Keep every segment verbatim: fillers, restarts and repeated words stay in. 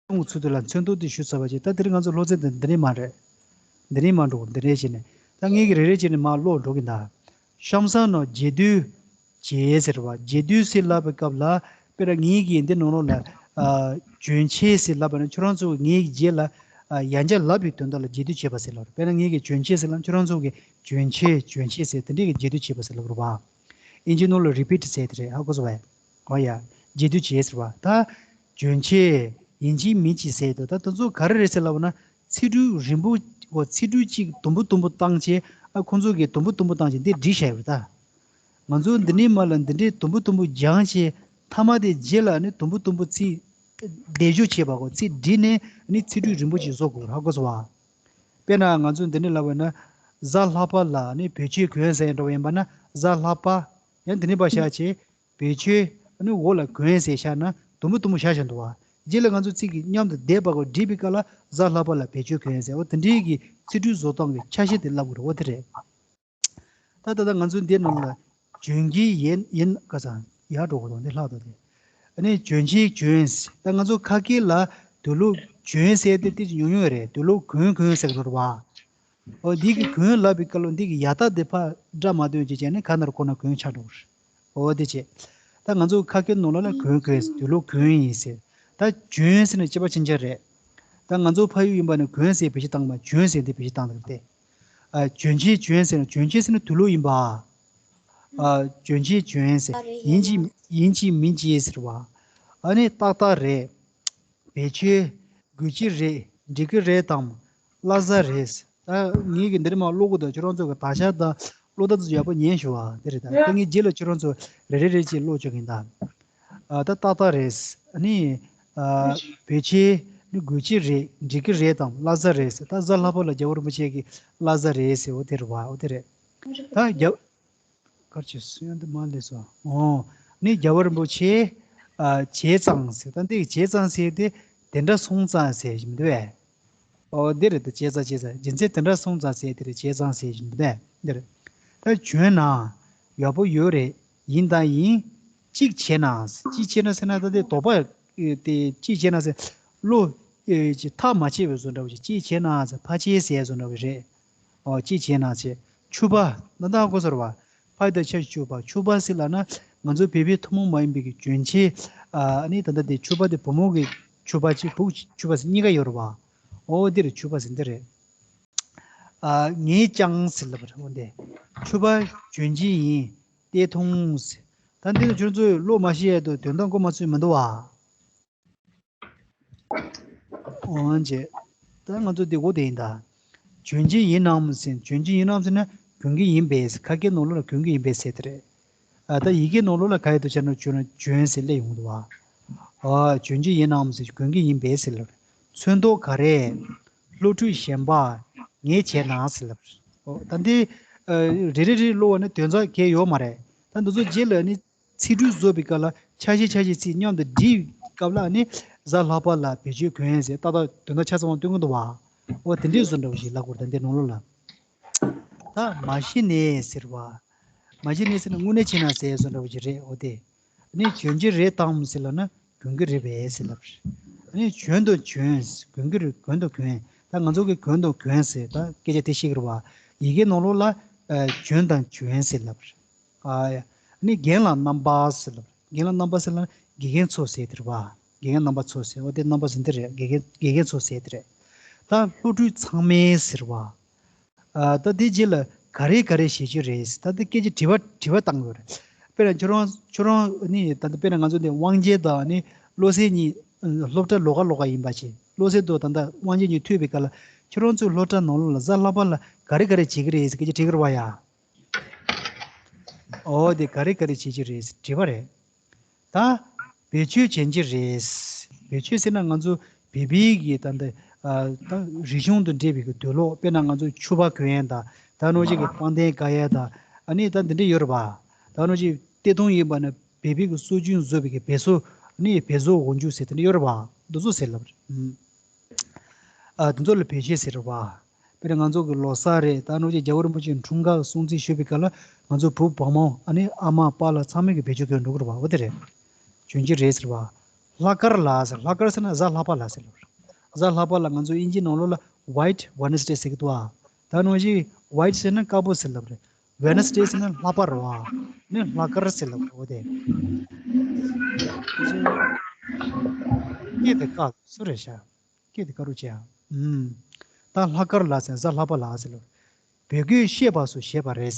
ཚོང་གི་ཚུལ་དུ་ལ་མཚོན་རྟགས་དེ་ཞུ་ཚར་བ་བྱས། ད་དེ་རིང་ང་ཚོ་སློབ་ཚན་དེ་འདི་ནས་མར་རེད། འདི་ནས་མར་འགྲོ། འདི་ནས་བྱས་ནས་ད་ངེད་ཀྱི་རེ་རེ་བྱས་ནས་མར་ཀློག་འགྲོ་གི་ད། གཤམ་གསལ་ནང་རྗེས་ཟློས་བྱེད་ཟེར་བ། རྗེས་ཟློས་ཟེར་ལབ་པའི་སྐབས་ལ། དཔེར་ན་ངེད་ཀྱིས་འདི་ནང་ལོགས་ལ་ཨ་བྱོན་ཆེད་ཟེར་ལབ་པ་ན། ཁྱོད་རང་ཚོ་ངེད་ཀྱི་རྗེས་ལ་ཨ་ཡང་བསྐྱར་ལབ་པའི་དོན་དག་ལ་རྗེས་ཟློས་བྱེད་པ་ཟེར་ལབ་རེད། དཔེར་ན་ངེད་ཀྱིས་བྱོན་ཆེད་ཟེར་ལབ་ན། ཁྱོད་རང་ཚོ་གིས་བྱོན་ཆེད། བྱོན་ཆེད་ཟེར་དེ་འདྲའི་གི་རྗེས་ཟློས་བྱེད་པ་ཟེར་ལབ་རེད་བ། ཨིན་ཇི་ནང་ལ་རི་པིཊ་ཟེར་དེ་རེད། ཧ་གོ་སོང་བས། འོ་ཡ། རྗེས་ཟློས་བྱེད་ཟེར་བ། ད་བྱོན་ཆེད་ཡིན་གཅིག་མིན་གཅིག་ཟེར་དུས། ད་དེ་ཚོ་ག་རེ་རེད་ཟེར་ལབ་ན། ཚིག་འབྲུ་རིང་པོ། འོ་ཚིག་འབྲུ་གཅིག་དུམ་བུ་དུམ་བུ་བཏང་བྱས། ཨ་ཁོང་ཚོ་གིས་དུམ་བུ་དུམ་བུ་བཏང་བྱས་འདི་བྲིས་བཞག་ཡོད་རེད་ད། ང་ཚོ་འདི་ནས་མར་ལ་འདི་འདྲའི་དུམ་བུ་དུམ་བུ་སྦྱངས་བྱས། མཐའ་མ་དེ་རྗེས་ལ་ནི་དུམ་བུ་དུམ་བུ་ཚིག་འདེད་འཇོག་བྱེད་པ་གོ། ཚིག་བྲིས་ནས་ནི་ཚིག་འབྲུ་རིང་པོ་ཅིག་བཟོ་དགོས། ཧ་གོ་སོང་བ། དཔེར་ན་ང་ཚོ་འདི་འདྲ་ལབ་པ་ན། གཟའ་ལྷག་པ་ལ་ནི་བེད་སྤྱོད་གྱོན་ཟེར་འགྲོ་བ་ཡིན་པ་ན། གཟའ་ལྷག་པ། ཡང་འདི་ནས་ཕར་བཞག་བྱས། བེད་སྤྱོད་ནི་འོག་ལ་གྱོན་ཟེར་བཞག་ན་དུམ་བུ་དུམ་བུ་བཞག་བཞག་འདུག་བ། རྗེས་ལ་ང་ཚོ་ཚིག་གི་མཉམ་དུ་བསྡེབས་པ་གོ། བསྒྲིགས་པའི་སྐབས་ལ་གཟའ་ལྷག་པ་ལ་བེད་སྤྱོད་གྱོན་ཟེར། འོ་དེ་འདྲའི་གི་ཚིག་འབྲུ་བཟོ་སྟངས་ཀྱི་ཆ་ཤས་དེ་ལབ་དགོས་རེད། འོ་དེ་རེད། ད་ད་ལྟ་ང་ཚོ་འདིའི་ནང་ལ་བྱོན་གྱི་ཡིན། ཡིན་ག་ས་ཡར་འགྲོ་དགོས་དང་། འདི་ལྷག་ཏུ་དེ། ཨ་ནི་བྱོན་ཆེད་བྱོན། ད་ང་ཚོ་ཁ་སྐད་ལ་དུས་ལོག་བྱོན་ཟེར་དེ་ཏིག་ཉུང་ཉུང་རེད། དུས་ལོག་གྱོན། གྱོན་ཟེར་གི་རེད་བ། འོ་འདི་གི་གྱོན་ལབ་པའི་སྐབས་ལ་འདི་གི་ཡ་བཏགས་དེ་ཕར་སྒྲ་མ་འདོན་བྱས་བྱས་ནས་ག་ན་རེ་ཁོ་ན་གྱོན་ཆགས་འགྲོ་གི་རེད། འོ་དེ་བྱས། ད་ང་ཚོ་ཁ་སྐད་ནང་ལོགས་ལ་གྱོན། གྱོན། དུས་ལོག་གྱོན་ཡིན་ཟེར། ད་བྱོན་ཟེར་ན་སྐྱེས་པ་ཕྱིན་ཆད་རེད། ད་ང་ཚོ་ཕ་ཡུལ་ཡིན་པ་ནི་གྱོན་ཟེར་བེད་སྤྱོད་བཏང་བ། བྱོན་ཟེར་འདི་བེད་སྤྱོད་བཏང་འདུག་སྟེ། ཨ་བྱོན་ཆེད་བྱོན་ཟེར་ན། བྱོན་ཆེད་ཟེར་ན་དུས་ལོག་ཡིན་པ། ཨ་བྱོན་ཆེད་བྱོན་ཟེར། ཡིན་གཅིག་ཡིན་གཅིག་མིན་གཅིག་ཟེར་བ། ཨ་ནི་ཏག་ཏག་རེད། བེད་སྤྱོད་དགོས་ཀྱི་རེད། འགྲིག་གི་རེད་དམ། བླ་གཟའ་རེད། ད་ངེད་ཀྱིས་འདི་ནས་མར་ཀློག་གི་འདུག་ཁྱོད་རང་ཚོ་གི་དག་ཆ་དང་ཀློག་སྟངས་ཚོ་ཡག་པོ་ཉན་ཞུ་བ་དེ་རེད། ད་ད་ངས་རྗེས་ལ་ཁྱོད་རང་ཚོ་རེ་རེ་རེ་བྱས་ཀློག་བཅུག་གི་ཡིན་ད། ཨ་ད་ཏག་ཏག་རེད། ཨ་ནི་ཨ་བེད་སྤྱོད་ནི་དགོས་ཀྱི་རེད། འགྲིག་གི་རེད་དམ། བླ་གཟའ་རེད་ཟེར། ད་གཟའ་ལྷག་པ་ལ་རྒྱལ་བ་རིན་པོ་ཆེ་གི་བླ་གཟའ་རེད་ཟེར། འོ་དེ་རེད་བ། འོ་དེ་རེད། ད་རྒྱ་གར་གྱི་སུ་ཡང་དུ་མ་ལས་སོ། འོ་ནི་རྒྱལ་བ་རིན་པོ་ཆེ་ཨ་བྱས་ཙང་ཟེར། ད་འདི་བྱས་ཙང་ཟེར་དེ་དེ་འདྲ་སོང་ཙང་ཟེར་གྱི་མི་འདུག་བས། འོ་འདི་རེད། ད་བྱས་ཙང་། བྱས་ཙང་། རྒྱུ་མཚན་དེ་འདྲ་སོང་ཙང་ཟེར་དེ་རེད། བྱས་ཙང་ཟེར་གྱི་མི་འདུག་བས། འདི་རེད། ད་བྱོན་ན་ཡག་པོ་ཡོད་རེད། ཡིན་དང་ཡིན། གཅིག་བྱས་ན། གཅིག་བྱས་ན་ཟེར་ན་ད་དེ་དོགས་པ་དེ་གཅིག་བྱས་ན་ཟེར། བློ་ཨེ་ཅིག་ཐག་མ་ཆད་པའི་བཟོ་འདྲ་བོ་ཞིག་གཅིག་བྱས་ན་ཟེར། ཕལ་ཆེར་ཟེར་བཟོ་འདྲ་བོ་རེད། ཨོ་གཅིག་བྱས་ན་ཟེར། ཕྱུ་པ། ད་ལྟ་ཧ་གོ་སོང་རེད་བ། ཕ་ཡི་ད་ཆ་ཕྱུ་པ། ཕྱུ་པ་ཟེར་ལབ་ན་ང་ཚོ་བོད་པའི་ཐུན་མོང་མ་ཡིན་པའི་གི་བྱོན་ཆེད། ཨ་ནི་ད་ལྟ་དེ་ཕྱུ་པ་དེ་བུ་མོ་གི་ཕྱུ་པ་གཅིག་བུ་ཕྱུ་པ་ཟེར་གཉིས་ཀ་ཡོད་རེད་བ། ཨོ་འདི་རེད། ཕྱུ་པ་ཟེར་འདི་རེད། ཨ་ངས་ཀྱང་ཟེར་ལབ་པ་རེད། འོ་འདི་ཕྱུ་པ་བྱོན་གྱི་ཡིན། ཏེ་ཐུང་ཟེར། ད་འདི་ནི་ཁྱོད་ཚོས་ཀློག་མ་ཤེས་ཡས་དུ་དོན་དག་གོ་མ་ཚོད་མི་འདུག་བ། འོན་ཅེ། ད་ང་ཚོ་འདི་གོ་དེ་ཡིན་ད། གྱོན་གྱི་ཡིན་ནམ་ཟེར། གྱོན་གྱི་ཡིན་ནམ་ཟེར་ན་གྱོན་གྱི་ཡིན་པས། ཁ་སྐད་ནང་ལོགས་ལ་གྱོན་གྱི་ཡིན་པས་ཟེར་དེ་རེད། ཨ་ད་ཡི་གེ་ནང་ལོགས་ལ་ག་ཡི་དུ་བྱས་ན་གྱོན་ན་གྱོན་ཟེར་སླེབས་ཡོང་འདུག་བ། ཨ་གྱོན་གྱི་ཡིན་ནམ་ཟེར། གྱོན་གྱི་ཡིན་པས་ཟེར་ལབ། ཚོན་མདོག་ག་རེ། བློ་གྲོས་གཞན་པ་ངས་བྱས་ན་ཟེར་ལབ། ཨོ་ད་འདི་ཨ་རེ་རེ་རེ་ཀློག་པ་ནི་དོན་རྩ་གལ་ཡོད་མ་རེད། ད་འདི་ཚོ་རྗེས་ལ་ནི། ཚིག་འབྲུ་བཟོ་བའི་སྐབས་ལ་ཆ་ཤས་ཆ་ཤས་ཚིག་མཉམ་དུ་སྒྲིག་སྐབས་ལ་ནི་གཟའ་ལྷག་པ་ལ་བེད་སྤྱོད་གྱོན་ཟེར། ཏག་ཏག་དོན་དག་ཆ་ཚང་བ་སྟོན་གྱི་འདུག་བ། འོ་དེ་འདྲའི་བཟོ་འདྲ་བོ་ཞིག་ལབ་དགོས་རེད། ད་འདི་ནང་ལོགས་ལ། ད་མ་གཞི་ནས་ཟེར་བ། མ་གཞི་ནས་ཟེར་ན་དངོས་གནས་བྱས་ན་ཟེར་བཟོ་འདྲ་བོ་ཞིག་རེད། འོ་དེ། ནི་གྱོན་གྱི་རེད་དམ་ཟེར་ལབ་ན་གྱོན་གྱི་རེད་པས་ཟེར་ལབ་རེད། ནི་གྱོན་དང་གྱོན། གྱོན་གྱི་རེད། གྱོན་དང་གྱོན། ད་ང་ཚོ་གི་གྱོན་དང་གྱོན་ཟེར་ད་སྐད་ཆ་དེ་བཤད་ཀྱི་རེད་བ། ཡི་གེ་ནང་ལོགས་ལ་ཨ་གྱོན་དང་གྱོན་ཟེར་ལབ་རེད། ཨ་ཡ། ནི་རྒན་ལགས་རྣམ་པ་ཟེར་ལབ། རྒན་ལགས་རྣམ་པ་ཟེར་ལབ་ན་དགེ་རྒན་ཚོ་ཟེར་དེ་རེད་བ། དགེ་རྒན་རྣམ་པ་ཚོ་ཟེར། འོ་དེ་རྣམ་པ་ཟེར་འདི་རེད། དགེ་རྒན་དགེ་རྒན་ཚོ་ཟེར་དེ་རེད། ད་བློ་གྲོས་ཚང་མས་ཟེར་བ། ཨ་ད་དེ་རྗེས་ལ་ག་རེ་ག་རེ་བྱེད་རྒྱུ་རེད་ཟེར། ད་དེ་སྐད་ཆ་དྲི་བ་དྲི་བ་བཏང་དགོས་རེད། དཔེར་ན་ཁྱོད་རང་ཁྱོད་རང་ནི་ད་ལྟ་དཔེར་ན་ང་ཚོ་འདི་དབང་རྒྱལ་དང་ནི་བློ་གསལ་གཉིས་སློབ་གྲྭ་ལོགས་ཀ་ལོགས་ཀ་ཡིན་པ་ཞིག་བློ་གསལ་དང་ད་ལྟ་དབང་རྒྱལ་གཉིས་ཐུག་པའི་སྐབས་ལ་ཁྱོད་རང་ཚོའི་སློབ་གྲྭ་ནང་ལོགས་ལ་གཟའ་ལྷག་པ་ལ་ག་རེ་ག་རེ་བྱེད་ཀྱི་རེད་ཟེར་སྐད་ཆ་དྲི་གི་རེད་བ་ཡ། ཨོ་དེ་ག་རེ་ག་རེ་བྱེད་ཀྱི་རེད་ཟེར་དྲི་བ་རེད། ད་བེད་སྤྱོད་བྱེད་ཀྱི་རེད། བེད་སྤྱོད་ཟེར་ན་ང་ཚོ་བོད་པའི་གི་ད་འདི་ཨ་ད་རིག་གཞུང་དང་འབྲེལ་བའི་གི་དུག་ལོག་དཔེར་ན་ང་ཚོ་ཕྱུ་པ་གྱོན་ཡས་ད་ད་ནོར་གཅིག་གི་པང་གདན་དགའ་ཡས་ད་ཨ་ནི་ད་འདི་འདྲ་ཡོད་རེད་པ། ད་ནོར་གཅིག་སྟེ་དུང་ཡིན་པ་ན་བོད་པའི་གི་སྲོལ་རྒྱུན་བཟོ་བའི་གི་བེ་སོ་ཨ་ནི་བེ་སོ་འོག་འཇུག་ཟེར་དེ་འདྲ་ཡོད་རེད་པ། འདི་ཚོ་ཟེར་ལབ་རེད། ཨ་དེ་ཚོ་ལ་བེད་སྤྱོད་ཟེར་བ། དཔེར་ན་ང་ཚོ་གི་ལོ་གསར་རེད། ད་ནོར་གཅིག་རྒྱལ་བ་རིན་པོ་ཆེ་འཁྲུངས་སྐར་སྲུང་བརྩི་ཞུ་བའི་སྐབས་ལ་ང་ཚོ་བུ་བུ་མོ་ཨ་ནི་ཨ་མ་པཱ་ལགས་ཚང་མས་གི་བེད་སྤྱོད་གྱོན་འགྲོ་གི་རེད་བ། འོ་དེ་རེད། གྱོན་གྱི་རེད་ཟེར་བ། ལྷག་དཀར་ལ་ཟེར། ལྷག་དཀར་ཟེར་ན་གཟའ་ལྷག་པ་ལ་ཟེར་ལབ་རེད། གཟའ་ལྷག་པ་ལ་ང་ཚོ་དབྱིན་ཇི་ནང་ལོགས་ལ་White Wednesday ཟེར་གི་འདུག་ཨ། ད་ནང་བཞིན་White ཟེར་ན་དཀར་པོ་ཟེར་ལབ་རེད། Wednesday ཟེར་ན་ལྷག་པ་རེད་བ། ནི་ལྷག་དཀར་ཟེར་ལབ་རེད་འོ་དེ། སྐད་དེ་དཀར་སུ་རེད་ཤག་སྐད་དེ་དཀར་རུ་བྱས་ཨ། ཨུམ། ད་ལྷག་དཀར་ལ་ཟེར་གཟའ་ལྷག་པ་ལ་ཟེར་ལབ། བོད་སྐད་བཤད་པ་སུ་ཞེས་པ་རེད།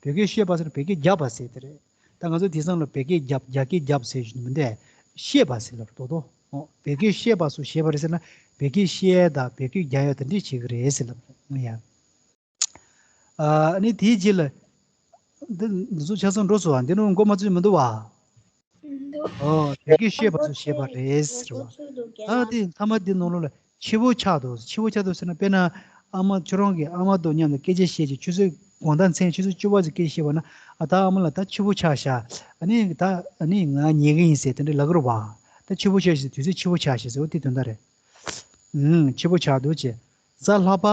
བོད་སྐད་བཤད་པ་ཟེར་ན་བོད་སྐད་རྒྱབ་པ་ཟེར་དེ་རེད། ད་ང་ཚོ་དེང་སང་ལ་བོད་སྐད་རྒྱབ་རྒྱ་སྐད་རྒྱབ་ཟེར་ཞིག་མི་འདུག་བཤད་པ་ཟེར་ལབ་རེད་དོ་དོ། ཨོ། བོད་སྐད་བཤད་པ་སུ་ཞེས་པ་རེད་ཟེར་ན་བོད་སྐད་བཤད་ད་བོད་སྐད་རྒྱག་ཡ་དེ་འདྲས་བྱེད་ཀྱི་རེད་ཟེར་ལབ་རེད་ཡ། ཨ་ནི་དེའི་རྗེས་ལ། འདི་འདི་ཚོ་ཆ་ཚང་འགྲོ་སོང་བ། འདི་ནང་མགོ་མ་ཚོས་མི་འདུག་བ། འདུག་ཨོ། བོད་སྐད་བཤད་པ་ཚོ་བཤད་པ་རེད་ཟེར་བ། ད་དེ་མཐའ་མ་འདི་ནང་ལོགས་ལ་ཕྱི་པོ་ཆགས་འདུག་ཕྱི་པོ་ཆགས་འདུག་ཟེར་ན་དཔེར་ན་ཨ་མ་ཁྱོད་རང་གི་ཨ་མ་དང་མཉམ་དུ་སྐད་ཆ་བཤད་ཀྱི་ཆུ་ཚོད་དགོང་དག་མཚན་ཆུ་ཚོད་བཅུ་པ་ཚོ་སྐད་བཤད་པ་ན་ཨ་ད་ཨ་མ་ལགས་ད་ཕྱི་པོ་ཆགས་ཤག་ཨ་ནི་ད་ཨ་ནི་ང་ཉལ་གི་ཡིན་ཟེར་དེ་འདྲ་ལབ་ཀྱི་རེད་བ། ད་ཕྱི་པོ་ཆགས་ཤག་དུས་ཚོད་ཕྱི་པོ་ཆགས་ཤག་ཟེར་བ་དེ་དོན་དག་རེད། ཨུམ། ཕྱི་པོ་ཆགས་འདུག་ཅེས། གཟའ་ལྷག་པ།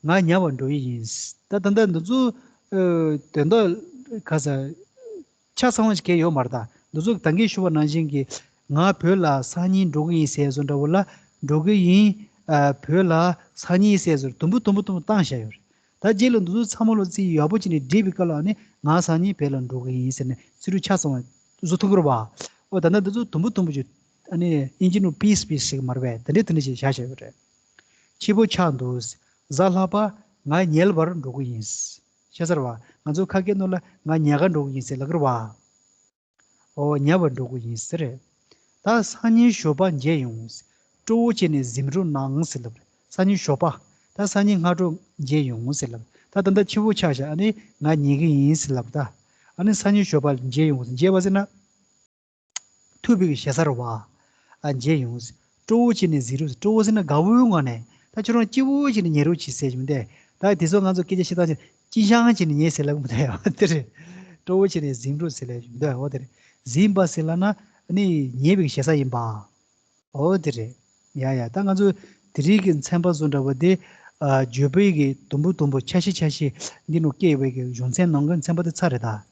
ང་ཉལ་བར་འགྲོ་ཡི་ཡིན། ད་ད་ལྟ་འདི་ཚོ་ཨ་དོན་དག་ག་ས་ཆ་ཚང་བ་ཞིག་གས་ཡོད་མ་རེད་ད། འདི་ཚོ་ད་གིན་ཞུ་བ་ནང་བཞིན་གྱི་ང་བོད་ལ་སང་ཉིན་འགྲོ་གི་ཡིན་ཟེར་བཟོ་འདྲ་བོ་ལ་འགྲོ་གི་ཡིན། ཨ་བོད་ལ་སང་ཉིན་ཟེར་བཟོ་དུམ་བུ་དུམ་བུ་དུམ་བུ་བཏང་བཞག་ཡོད་རེད། ད་རྗེས་ལ་འདི་ཚོ་ཚང་མ་ལོ་རྩིས་ཡག་པོ་བྱས་ནས་བསྒྲིགས་པའི་སྐབས་ལ་ནི་ང་སང་ཉིན་བོད་ལ་འགྲོ་གི་ཡིན་ཟེར་ནས་རྩིས་འཕྲུལ་ཆ་ཚང་བ་བཟོ་ཐུབ་ཀྱི་རེད་བ། ཨོ་ད་ལྟ་འདི་ཚོ་དུམ་བུ་དུམ་བུ་ཅིག་ཨ་ནི་དབྱིན་ཇི་ནང་piece piece ཞིག་མ་རེད་པས། དེ་འདྲས་དེ་འདྲས་ཞིག་བཞག་བཞག་ཡོད་རེད། ཕྱི་པོ་ཆགས་འདུག་གཟའ་ལྷག་པ་ང་ཉལ་བར་འགྲོ་གི་ཡིན། ཤེས་ཚར་བ། ང་ཚོ་ཁ་སྐད་ནང་ལ་ང་ཉལ་ག་འགྲོ་གི་ཡིན་ཟེར་ལབ་ཀྱི་རེད་བ། ཨོ་ཉལ་བར་འགྲོ་གི་ཡིན་ཟེར་རེད། ད་སང་ཉིན་ཞོགས་པ་མཇལ་ཡོང་། སྤྲོ་བོ་བྱས་ནས་གཟིམ་རོགས་གནང་ཟེར་ལབ་རེད། སང་ཉིན་ཞོགས་པ། ད་སང་ཉིན་སྔ་དྲོ་མཇལ་ཡོང་ཟེར་ལབ། ད་ད་ལྟ་ཕྱི་པོ་ཆགས་ཤག་ཨ་ནི་ང་ཉལ་གི་ཡིན་ཟེར་ལབ་ད། ཨ་ནི་སང་ཉིན་ཞོགས་པ་མཇལ་ཡོང་ཟེར་མཇལ་བ་ཟེར་ན། ཐུག་པའི་གི་ཞེ་ས་རེད་བ། ཨ་མཇལ་ཡོང་། སྤྲོ་བོ་བྱས་ནས་གཟིམ་རོགས། སྤྲོ་བོ་ཟེར་ན་དགའ་བོའི་ངང་ནས་ད་ཁྱོད་རང་སྐྱིད་པོ་བྱས་ནས་ཉལ་རོགས་བྱེད་ཟེར་གྱི་མི་འདུག་ད་དེ་ཚོ་ང་ཚོ་སྐད་ཆ་བཤད་སྟངས་ཅིག་ཅི་ཤང་བྱས་ནས་ཉལ་ཟེར་ལབ་གི་མི་འདུག་ཡ་དེ་རེད། སྤྲོ་བོ་བྱས་ནས་གཟིམ་རོགས་ཟེར་ལབ་ཀྱི་མི་འདུག་ཡ་འོ་དེ་རེད། གཟིམ་པ་ཟེར་ལབ་ན་ནི་ཉལ་བའི་གི་ཞེ་ས་ཡིན་པ། འོ་དེ་རེད། ཡ་ཡ་ད་ང་ཚོ་དེ་རིང་གི་ཚན་པ་བཟོ་འདྲ་བོ་དེ་ཨ་བརྗོད་པའི་གི་དུམ་བུ་དུམ་བུ་ཆ་ཤས་ཆ་ཤས་འདི་ནང་སྐྱེས་པའི་གི་གཞུང་ཚན་ནང་གི་ཚན་པ་དེ་ཚར་རེད་ད།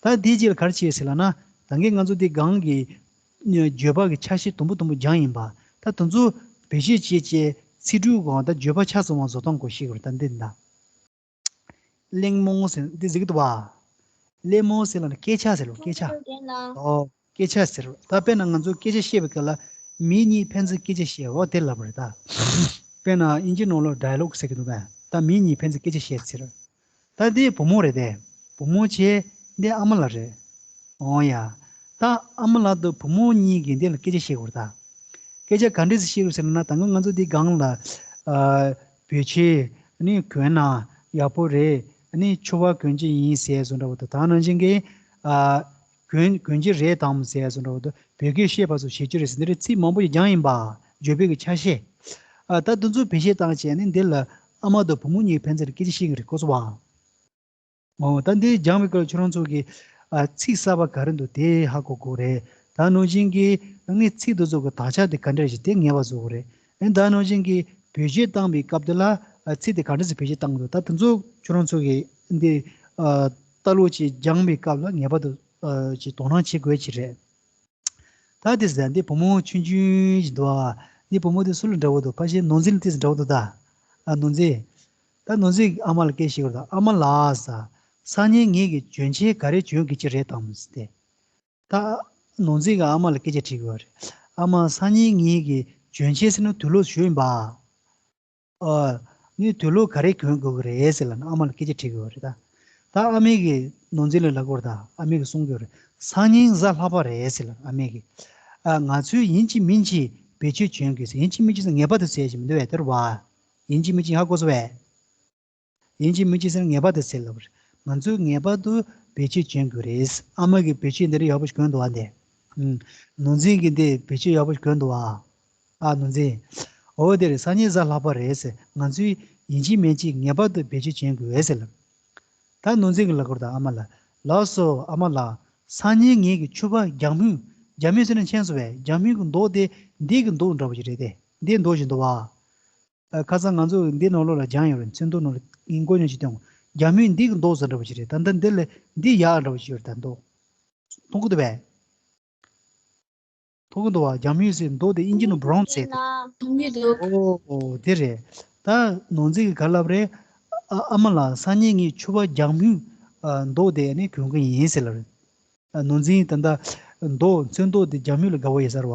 ད་འདིའི་རྗེས་ལ་ག་རེ་བྱེད་ཟེར་ལབ་ན། ད་གིན་ང་ཚོ་འདི་སྒང་གི་བརྗོད་པ་གི་ཆ་ཤས་དུམ་བུ་དུམ་བུ་སྦྱངས་ཡིན་པ། ད་དེ་ཚོ་བེད་སྤྱོད་བྱེད་བྱེད་ཚིག་འབྲུའི་སྒང་ད་བརྗོད་པ་ཆ་ཚང་བ་བཟོ་སྟངས་སྐོར་ཤེས་དགོས་རེད་ད་འདི་ད། གླེང་མོལ་ཟེར་འདི་ཟེར་གི་འདུག་བ། གླེང་མོལ་ཟེར་ལབ་ན་སྐད་ཆ་ཟེར་རོ་སྐད་ཆ། ཨོ་སྐད་ཆ་ཟེར་རོ། ད་དཔེར་ན་ང་ཚོ་སྐད་ཆ་བཤད་པའི་སྐབས་ལ་མི་གཉིས་ཕན་ཚུན་སྐད་ཆ་བཤད་འོ་དེ་ལབ་པ་རེད་ད། དཔེར་ན་དབྱིན་ཇི་ནང་ལ་dialogue ཟེར་གི་འདུག་ག་ད་མི་གཉིས་ཕན་ཚུན་སྐད་ཆ་བཤད་ཟེར། ད་འདི་བུ་མོ་རེད་དེ། བུ་མོ་བྱས་འདི་ཨ་མ་ལགས་རེད། འོ་ཡ། ད་ཨ་མ་ལགས་དང་བུ་མོ་གཉིས་ཀྱིས་འདི་ལ་སྐད་ཆ་བཤད་དགོས་རེད་ད། སྐད་ཆ་ག་འདྲས་སེ་བཤད་དགོས་ཟེར་ན་ད་ང་ང་ཚོ་འདི་སྒང་ལ་ཨ་བོད་ཆས་ནི་གོན་ན་ཡག་པོ་རེད། ནི་ཕྱུ་པ་གོན་གྱི་ཡིན་ཟེར་བཟོ་འདྲ་བོ་དང་ད་ནང་བཞིན་གྱི་ཨ་གོན་གོན་གྱི་རེད་དམ་ཟེར་བཟོ་འདྲ་བོ་དང་བོད་སྐད་བཤད་པ་ཚོ་བྱེད་རྒྱུ་རེད་ཟེར་འདི་རེད་ཚིག་མང་པོ་ཞིག་སྦྱངས་ཡིན་པ། བརྗོད་པའི་གི་ཆ་ཤས། ཨ་ད་འདི་ཚོ་བེད་སྤྱོད་བཏང་བྱས་ནི་འདི་ལ་ཨ་མ་དང་བུ་མོ་གཉིས་ཕན་ཚུན་ལ་སྐད་ཆ་བཤད་ཀྱི་རེད་གོ་སོང་བ། འོ་ད་འདི་སྦྱང་བའི་སྐབས་ཁྱོད་རང་ཚོ་གི་ཨ་ཚིག་གསར་པ་ག་རེ་འདུག་དེ་ཧ་གོ་དགོས་རེད། ད་ནང་བཞིན་གྱི་ནི་ཚིག་འདི་ཚོ་གི་དག་ཆ་དེ་ག་འདྲ་ཞིག་དེ་ངེས་པར་བཟོ་དགོས་རེད། ཨ་ད་ནང་བཞིན་གྱི་བེད་སྤྱོད་བཏང་བའི་སྐབས་དེ་ལ་ཨ་ཚིག་དེ་ག་འདྲ་ཞིག་བེད་སྤྱོད་བཏང་དགོས་འདུག་ད་དེ་ཚོ་ཁྱོད་རང་ཚོ་གི་འདི་ཨ་ལྟ་ཀློག་ཅིག་སྦྱང་བའི་སྐབས་ལ་ངེས་པར་དུ་ཨ་ཅིག་དོ་སྣང་བྱེད་དགོས་ཀྱི་རེད། ད་དེ་ཟེར་འདི་བུ་མོ་ཆུང་ཆུང་ཞིག་འདུག་ཨ། འདི་བུ་མོ་དེ་སུ་ལ་འདྲ་བོ་འདུག་ཕལ་ཆེར་ནོར་འཛིན་ལ་ཏོག་ཙམ་འདྲ་བོ་འདུག་ད། ཨ་ནོར་འཛིན། ད་ནོར་འཛིན་གྱི་ཨ་མ་ལ་སྐད་ཤེས་དགོས་ད་ཨ་མ་ལགས་ས། སང་ཉིན་ངེད་ཀྱི་གྱོན་ཆས་ག་རེ་གྱོན་དགོས་ཀྱི་རེད་དམ་ཟེར་ཏེ། ད་ནོར་འཛིན་གྱི་ཨ་མ་ལ་སྐད་ཆ་དྲིས་དགོས་རེད། ཨ་མ་སང་ཉིན་ངེད་ཀྱི་གྱོན་ཆས་ཟེར་ན་དུག་ལོག་ཞུ་ཡིན་པ། ཨ། ངས་དུག་ལོག་ག་རེ་གྱོན་དགོས་ཀྱི་རེད་ཟེར་ལབ་ན་ཨ་མ་ལ་སྐད་ཆ་དྲིས་དགོས་རེད་ད། ད་ཨ་མས་ཀྱིས་ནོར་འཛིན་ལ་ལབ་དགོས་རེད་ད་ཨ་མས་ཀྱིས་གསུང་དགོས་རེད། སང་ཉིན་གཟའ་ལྷག་པ་རེད་ཟེར་ལབ་ཨ་མས་ཀྱིས། ཨ་ང་ཚོས་ཡིན་གཅིག་མིན་གཅིག་བེད་སྤྱོད་བྱོན་དགོས་ཟེར་ཡིན་གཅིག་མིན་གཅིག་ཟེར་ངེས་པར་དུ་ཟེར་གྱི་མི་འདུག་བས་དེ་རུ་བ། ཡིན་གཅིག་མིན་གཅིག་ཧ་གོ་སོང་བས། ཡིན་གཅིག་མིན་གཅིག་ཟེར་ངེས་པར་དུ་ཟེར་ལབ་རེད། ང་ཚོས་ངེས་པར་དུ་བེད་སྤྱོད་བྱོན་དགོས་རེད། ཨ་མ་གིས་བེད་སྤྱོད་འདི་འདྲ་ཡག་པོ་ཞིག་གྱོན་འདུག་བ་འདི། ཨུམ། ནོར་འཛིན་གྱིས་འདི་བེད་སྤྱོད་ཡག་པོ་ཞིག་གྱོན་འདུག་བ། ཨ་ནོར་འཛིན། འོ་དེ་རེད་སང་ཉིན་གཟའ་ལྷག་པ་རེད་ཟེར་ང་ཚོས་ཡིན་གཅིག་མིན་གཅིག་ངེས་པར་དུ་བེད་སྤྱོད་བྱོན་དགོས་རེད་ཟེར་ལབ། ད་ནོར་འཛིན་གྱིས་ལབ་དགོས་རེད་ད་ཨ་མ་ལ། ལགས་སོ་ཨ་མ་ལགས། སང་ཉིན་ངེད་ཀྱི་ཕྱུ་པ་རྒྱ་སྨྱུག་རྒྱ་སྨྱུག་ཟེར་ན་མཁྱེན་སོང་བས་རྒྱ་སྨྱུག་གི་མདོག་དེ་འདི་གི་མདོག་འདྲ་བོ་ཞིག་རེད་དེ་འདི་མདོག་ཞིག་འདུག་བ། ཨ་ཁ་སང་ང་ཚོ་འདི་ནང་ལོགས་ལ་སྦྱངས་ཡོད་རེད་ཚོན་མདོག་ནང་ལ་ངས་མགོ་ཉོན་ཞིག་སྟོན། རྒྱ་སྨྱུག་འདི་གི་མདོག་ཟེར་འདྲ་བོ་ཞིག་རེད་ད་ལྟ་འདི་ལས་འདི་ཡག་འདྲ་བོ་ཞིག་ཡོད་རེད་ད་མདོག་མཐོང་གི་འདུག་བས། གོ་གི་འདུག་བ། རྒྱང་མིག་ཟེར་མདོག་དེ་ཨིན་ཇི་ནང་བྷ་རའུན་ཟེར་ཏེ། ཨོ་ཨོ་དེ་རེད། ད་ནོར་འཛིན་གྱིས་ག་ལབ་རེད། ཨ་ཨ་མ་ལགས། སང་ཉིན་ངས་ཕྱུ་པ་རྒྱང་མིག་མདོག་དེ་ནི་གྱོན་གི་ཡིན་ཟེར་ལབ་རེད། ནོར་འཛིན་ད་ལྟ་མདོག་ཚོན་མདོག་དེ་རྒྱང་མིག་ལ་དགའ་བོ་ཡོད་ས་རེད་བ།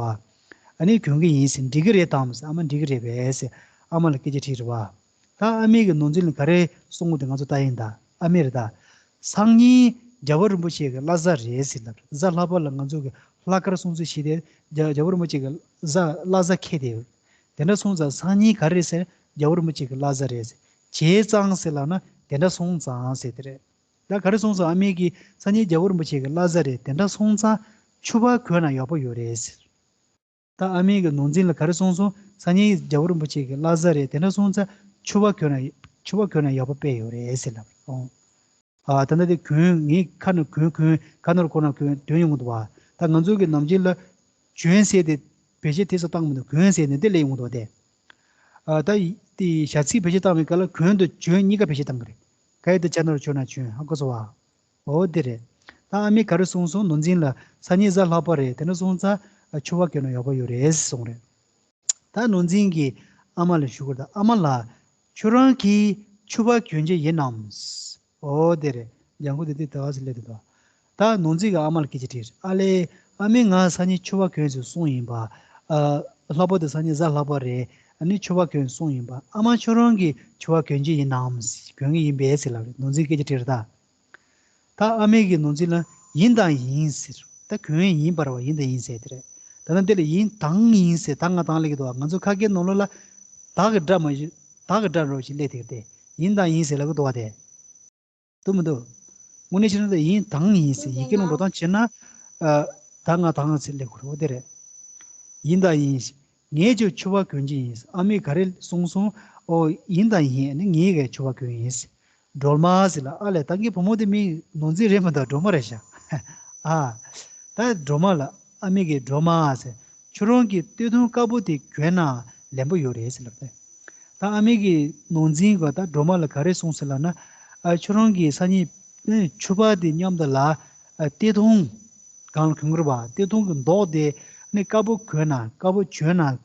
ཨ་ནི་གྱོན་གི་ཡིན་ཟེར། འགྲིག་གི་རེད་དམ་ཟེར། ཨ་མ་འགྲིག་གི་རེད་པས་ཟེར། ཨ་མ་ལ་སྐད་ཆ་དྲིས་རེད་བ། ད་ཨ་མས་ཀྱིས་ནོར་འཛིན་ལ་ག་རེ་གསུངས་དགོས་དེ་ང་ཚོ་ལྟ་ཡིན་ད། ཨ་མས་རེད་ད། སང་ཉིན་རྒྱལ་བ་རིན་པོ་ཆེ་གི་བླ་གཟའ་རེད་ཟེར་ལབ། གཟའ་ལྷག་པ་ལ་ང་ཚོ་གི་ལྷག་དཀར་སྲུང་བརྩི་བྱེད་དེ་རྒྱ་རྒྱལ་བ་རིན་པོ་ཆེ་གི་གཟའ་བླ་གཟའ་འཁེལ་དེ། དེ་འདྲ་སོང་ཙང་སང་ཉིན་ག་རེ་རེད་ཟེར། རྒྱལ་བ་རིན་པོ་ཆེ་གི་བླ་གཟའ་རེད་ཟེར། བྱས་ཙང་ཟེར་ལབ་ན་དེ་འདྲ་སོང་ཙང་ཟེར་དེ་རེད། ད་ག་རེ་སོང་ཙང་ཨ་མས་ཀྱིས་སང་ཉིན་རྒྱལ་བ་རིན་པོ་ཆེ་གི་བླ་གཟའ་རེད། དེ་འདྲ་སོང་ཙང་ཕྱུ་པ་གྱོན་ན་ཡག་པོ་ཡོད་རེད་ཟེར། ད་ཨ་མས་ཀྱིས་ནོར་འཛིན་ལ་ག་རེ་གསུངས་སོང་། སང་ཉིན་རྒྱལ་བ་རིན་པོ་ཆེ་གི་བླ་གཟའ་རེད། དེ་འདྲ་སོང་ཙང་ཕྱུ་པ་གྱོན་ན་ཕྱུ་པ་གྱོན་ན་ཡག་པོ་དཔེ་ཡོད་རེད་ཟེར་ལབ་རེད། ཨོ། ཨ་ད་ལྟ་དེ་གྱོན་ངས་ཁ་ནས་གྱོན་གྱོན་ཁ་ནོར་ཁོ་ན་གྱོན་དོན་ཡོང་གི་འདུག་བ། ད་ང་ཚོ་གི་ནམ་རྒྱུན་ལ་གྱོན་ཟེར་དེ་བེད་སྤྱོད་དེ་ཚོ་བཏང་མི་འདུག་གྱོན་ཟེར་ནས་དེ་ལས་ཡོང་གི་འདུག་བ་དེ། ཨ་ད་དེ་བྱ་ཚིག་བེད་སྤྱོད་བཏང་བའི་སྐབས་ལ་གྱོན་དང་གྱོན་གཉིས་ཀ་བེད་སྤྱོད་བཏང་གི་རེད། ག་ཡི་དེ་ཅ་ནོར་གྱོན་ན་གྱོན་ཧ་གོ་སོང་བ། འོ་དེ་རེད། ད་ཨ་མས་ག་རེ་གསུངས་སོང་། ནོར་འཛིན་ལ་སང་ཉིན་གཟའ་ལྷག་པ་རེད། དེ་འདྲ་སོང་ཙང་ཕྱུ་པ་གྱོན་ན་ཡག་པོ་ཡོད་རེད་གསུངས་རེད། ད་ནོར་འཛིན་གྱིས་ཨ་མ་ལ་ཞུ་གི་རེད། ད་ཨ་མ་ལགས། ཁྱོད་རང་གིས་ཕྱུ་པ་གྱོན་གྱི་ཡིན་ནམ། འོ་དེ་རེད། ལྗང་ཁུ་དེ་དེ་ད་ག་ཟེ་སླེབས་འདུག་ད། ད་ནོར་འཛིན་གྱིས་ཨ་མ་ལ་སྐད་ཆ་དྲིས། ཨ་ལས། ཨ་མས་ང་སང་ཉིན་ཕྱུ་པ་གྱོན་ཟེར་གསུངས་ཡིན་པ། ཨ། ལྷག་པར་དུ་སང་ཉིན་གཟའ་ལྷག་པ་རེད། ཨ་ནི་ཕྱུ་པ་གྱོན་གསུངས་ཡིན་པ། ཨ་མ་ཁྱོད་རང་གིས་ཕྱུ་པ་གྱོན་གྱི་ཡིན་ནམ། གྱོན་གྱི་ཡིན་པས་ཟེར་ལབ་རེད། ནོར་འཛིན་སྐད་ཆ་དྲིས་རེད་ད། ད་ཨ་མས་ཀྱིས་ནོར་འཛིན་ལ་ཡིན་དང་ཡིན་ཟེར། ད་གྱོན་ཡིན་པ་རེད་བ། ཡིན་དང་ཡིན་ཟེར་དེ་རེད། ད་ལྟ་འདི་ལ་ཡིན་དང་ཡིན་ཟེར། ད་ང་དང་ལེགས་འདུག་ང་ཚོ་ཁ་སྐད་ནང་ལོགས་ལ་ད་གི་སྒྲ་མ་ཞིག་ད་གི་སྒྲ་རོ་ཞིག་སླེབས་དེ་གི་དེ་ཡིན་དང་ཡིན་ཟེར་ལབ་གི་འདུག་བ་དེ། འདུག་མི་འདུག་དངོས་གནས་བྱས་ན་ད་ཡིན་དང་ཡིན་ཟེར་ཡི་གེ་ནང་འགྲོ་སྟངས་བྱས་ན། ཨ། ད་ང་དང་ཟེར་སླེབས་དགོས་རེད། འོ་དེ་རེད། ཡིན་དང་ཡིན། ངས་ཀྱང་ཕྱུ་པ་གྱོན་གྱི་ཡིན། ཨ་མས་ག་རེ་གསུངས་སོང་། ཨོ་ཡིན་དང་ཡིན། ཨ་ནི་ངས་གས་ཕྱུ་པ་གྱོན་ཡིན། སྒྲོལ་མ་ཟེར་ལ། ཨ་ལས། ད་ངའི་བུ་མོ་དེ་མིང་ནོར་འཛིན་རེད་མ་གཏོགས་སྒྲོལ་མ་རེད་ཤག་ཨ། ད་སྒྲོལ་མ་ལ་ཨ་མས་གས་སྒྲོལ་མ་ཟེར། ཁྱོད་རང་གི་སྟོད་ཐུང་དཀར་པོ་དེ་གྱོན་ན་ལེན་པོ་ཡོད་རེད་ཟེར་ལབ་པས། ད་ཨ་མས་ཀྱིས་ནོར་འཛིན་ག་ད་སྒྲོལ་མ་ལ་ག་རེ་གསུངས་ཟེར་ལབ་ན། ཨ། ཁྱོད་རང་གིས་སང་ཉིན་ཕྱུ་པ་དེ་མཉམ་དུ་ལ། ཨ། སྟོད་ཐུང་སྒང་ལ་གྱོན་གྱི་རེད་བ། སྟོད་ཐུང་གི་མདོག་དེ་ནི་དཀར་པོ་གྱོན་ན། དཀར་པོ་གྱོན་ན།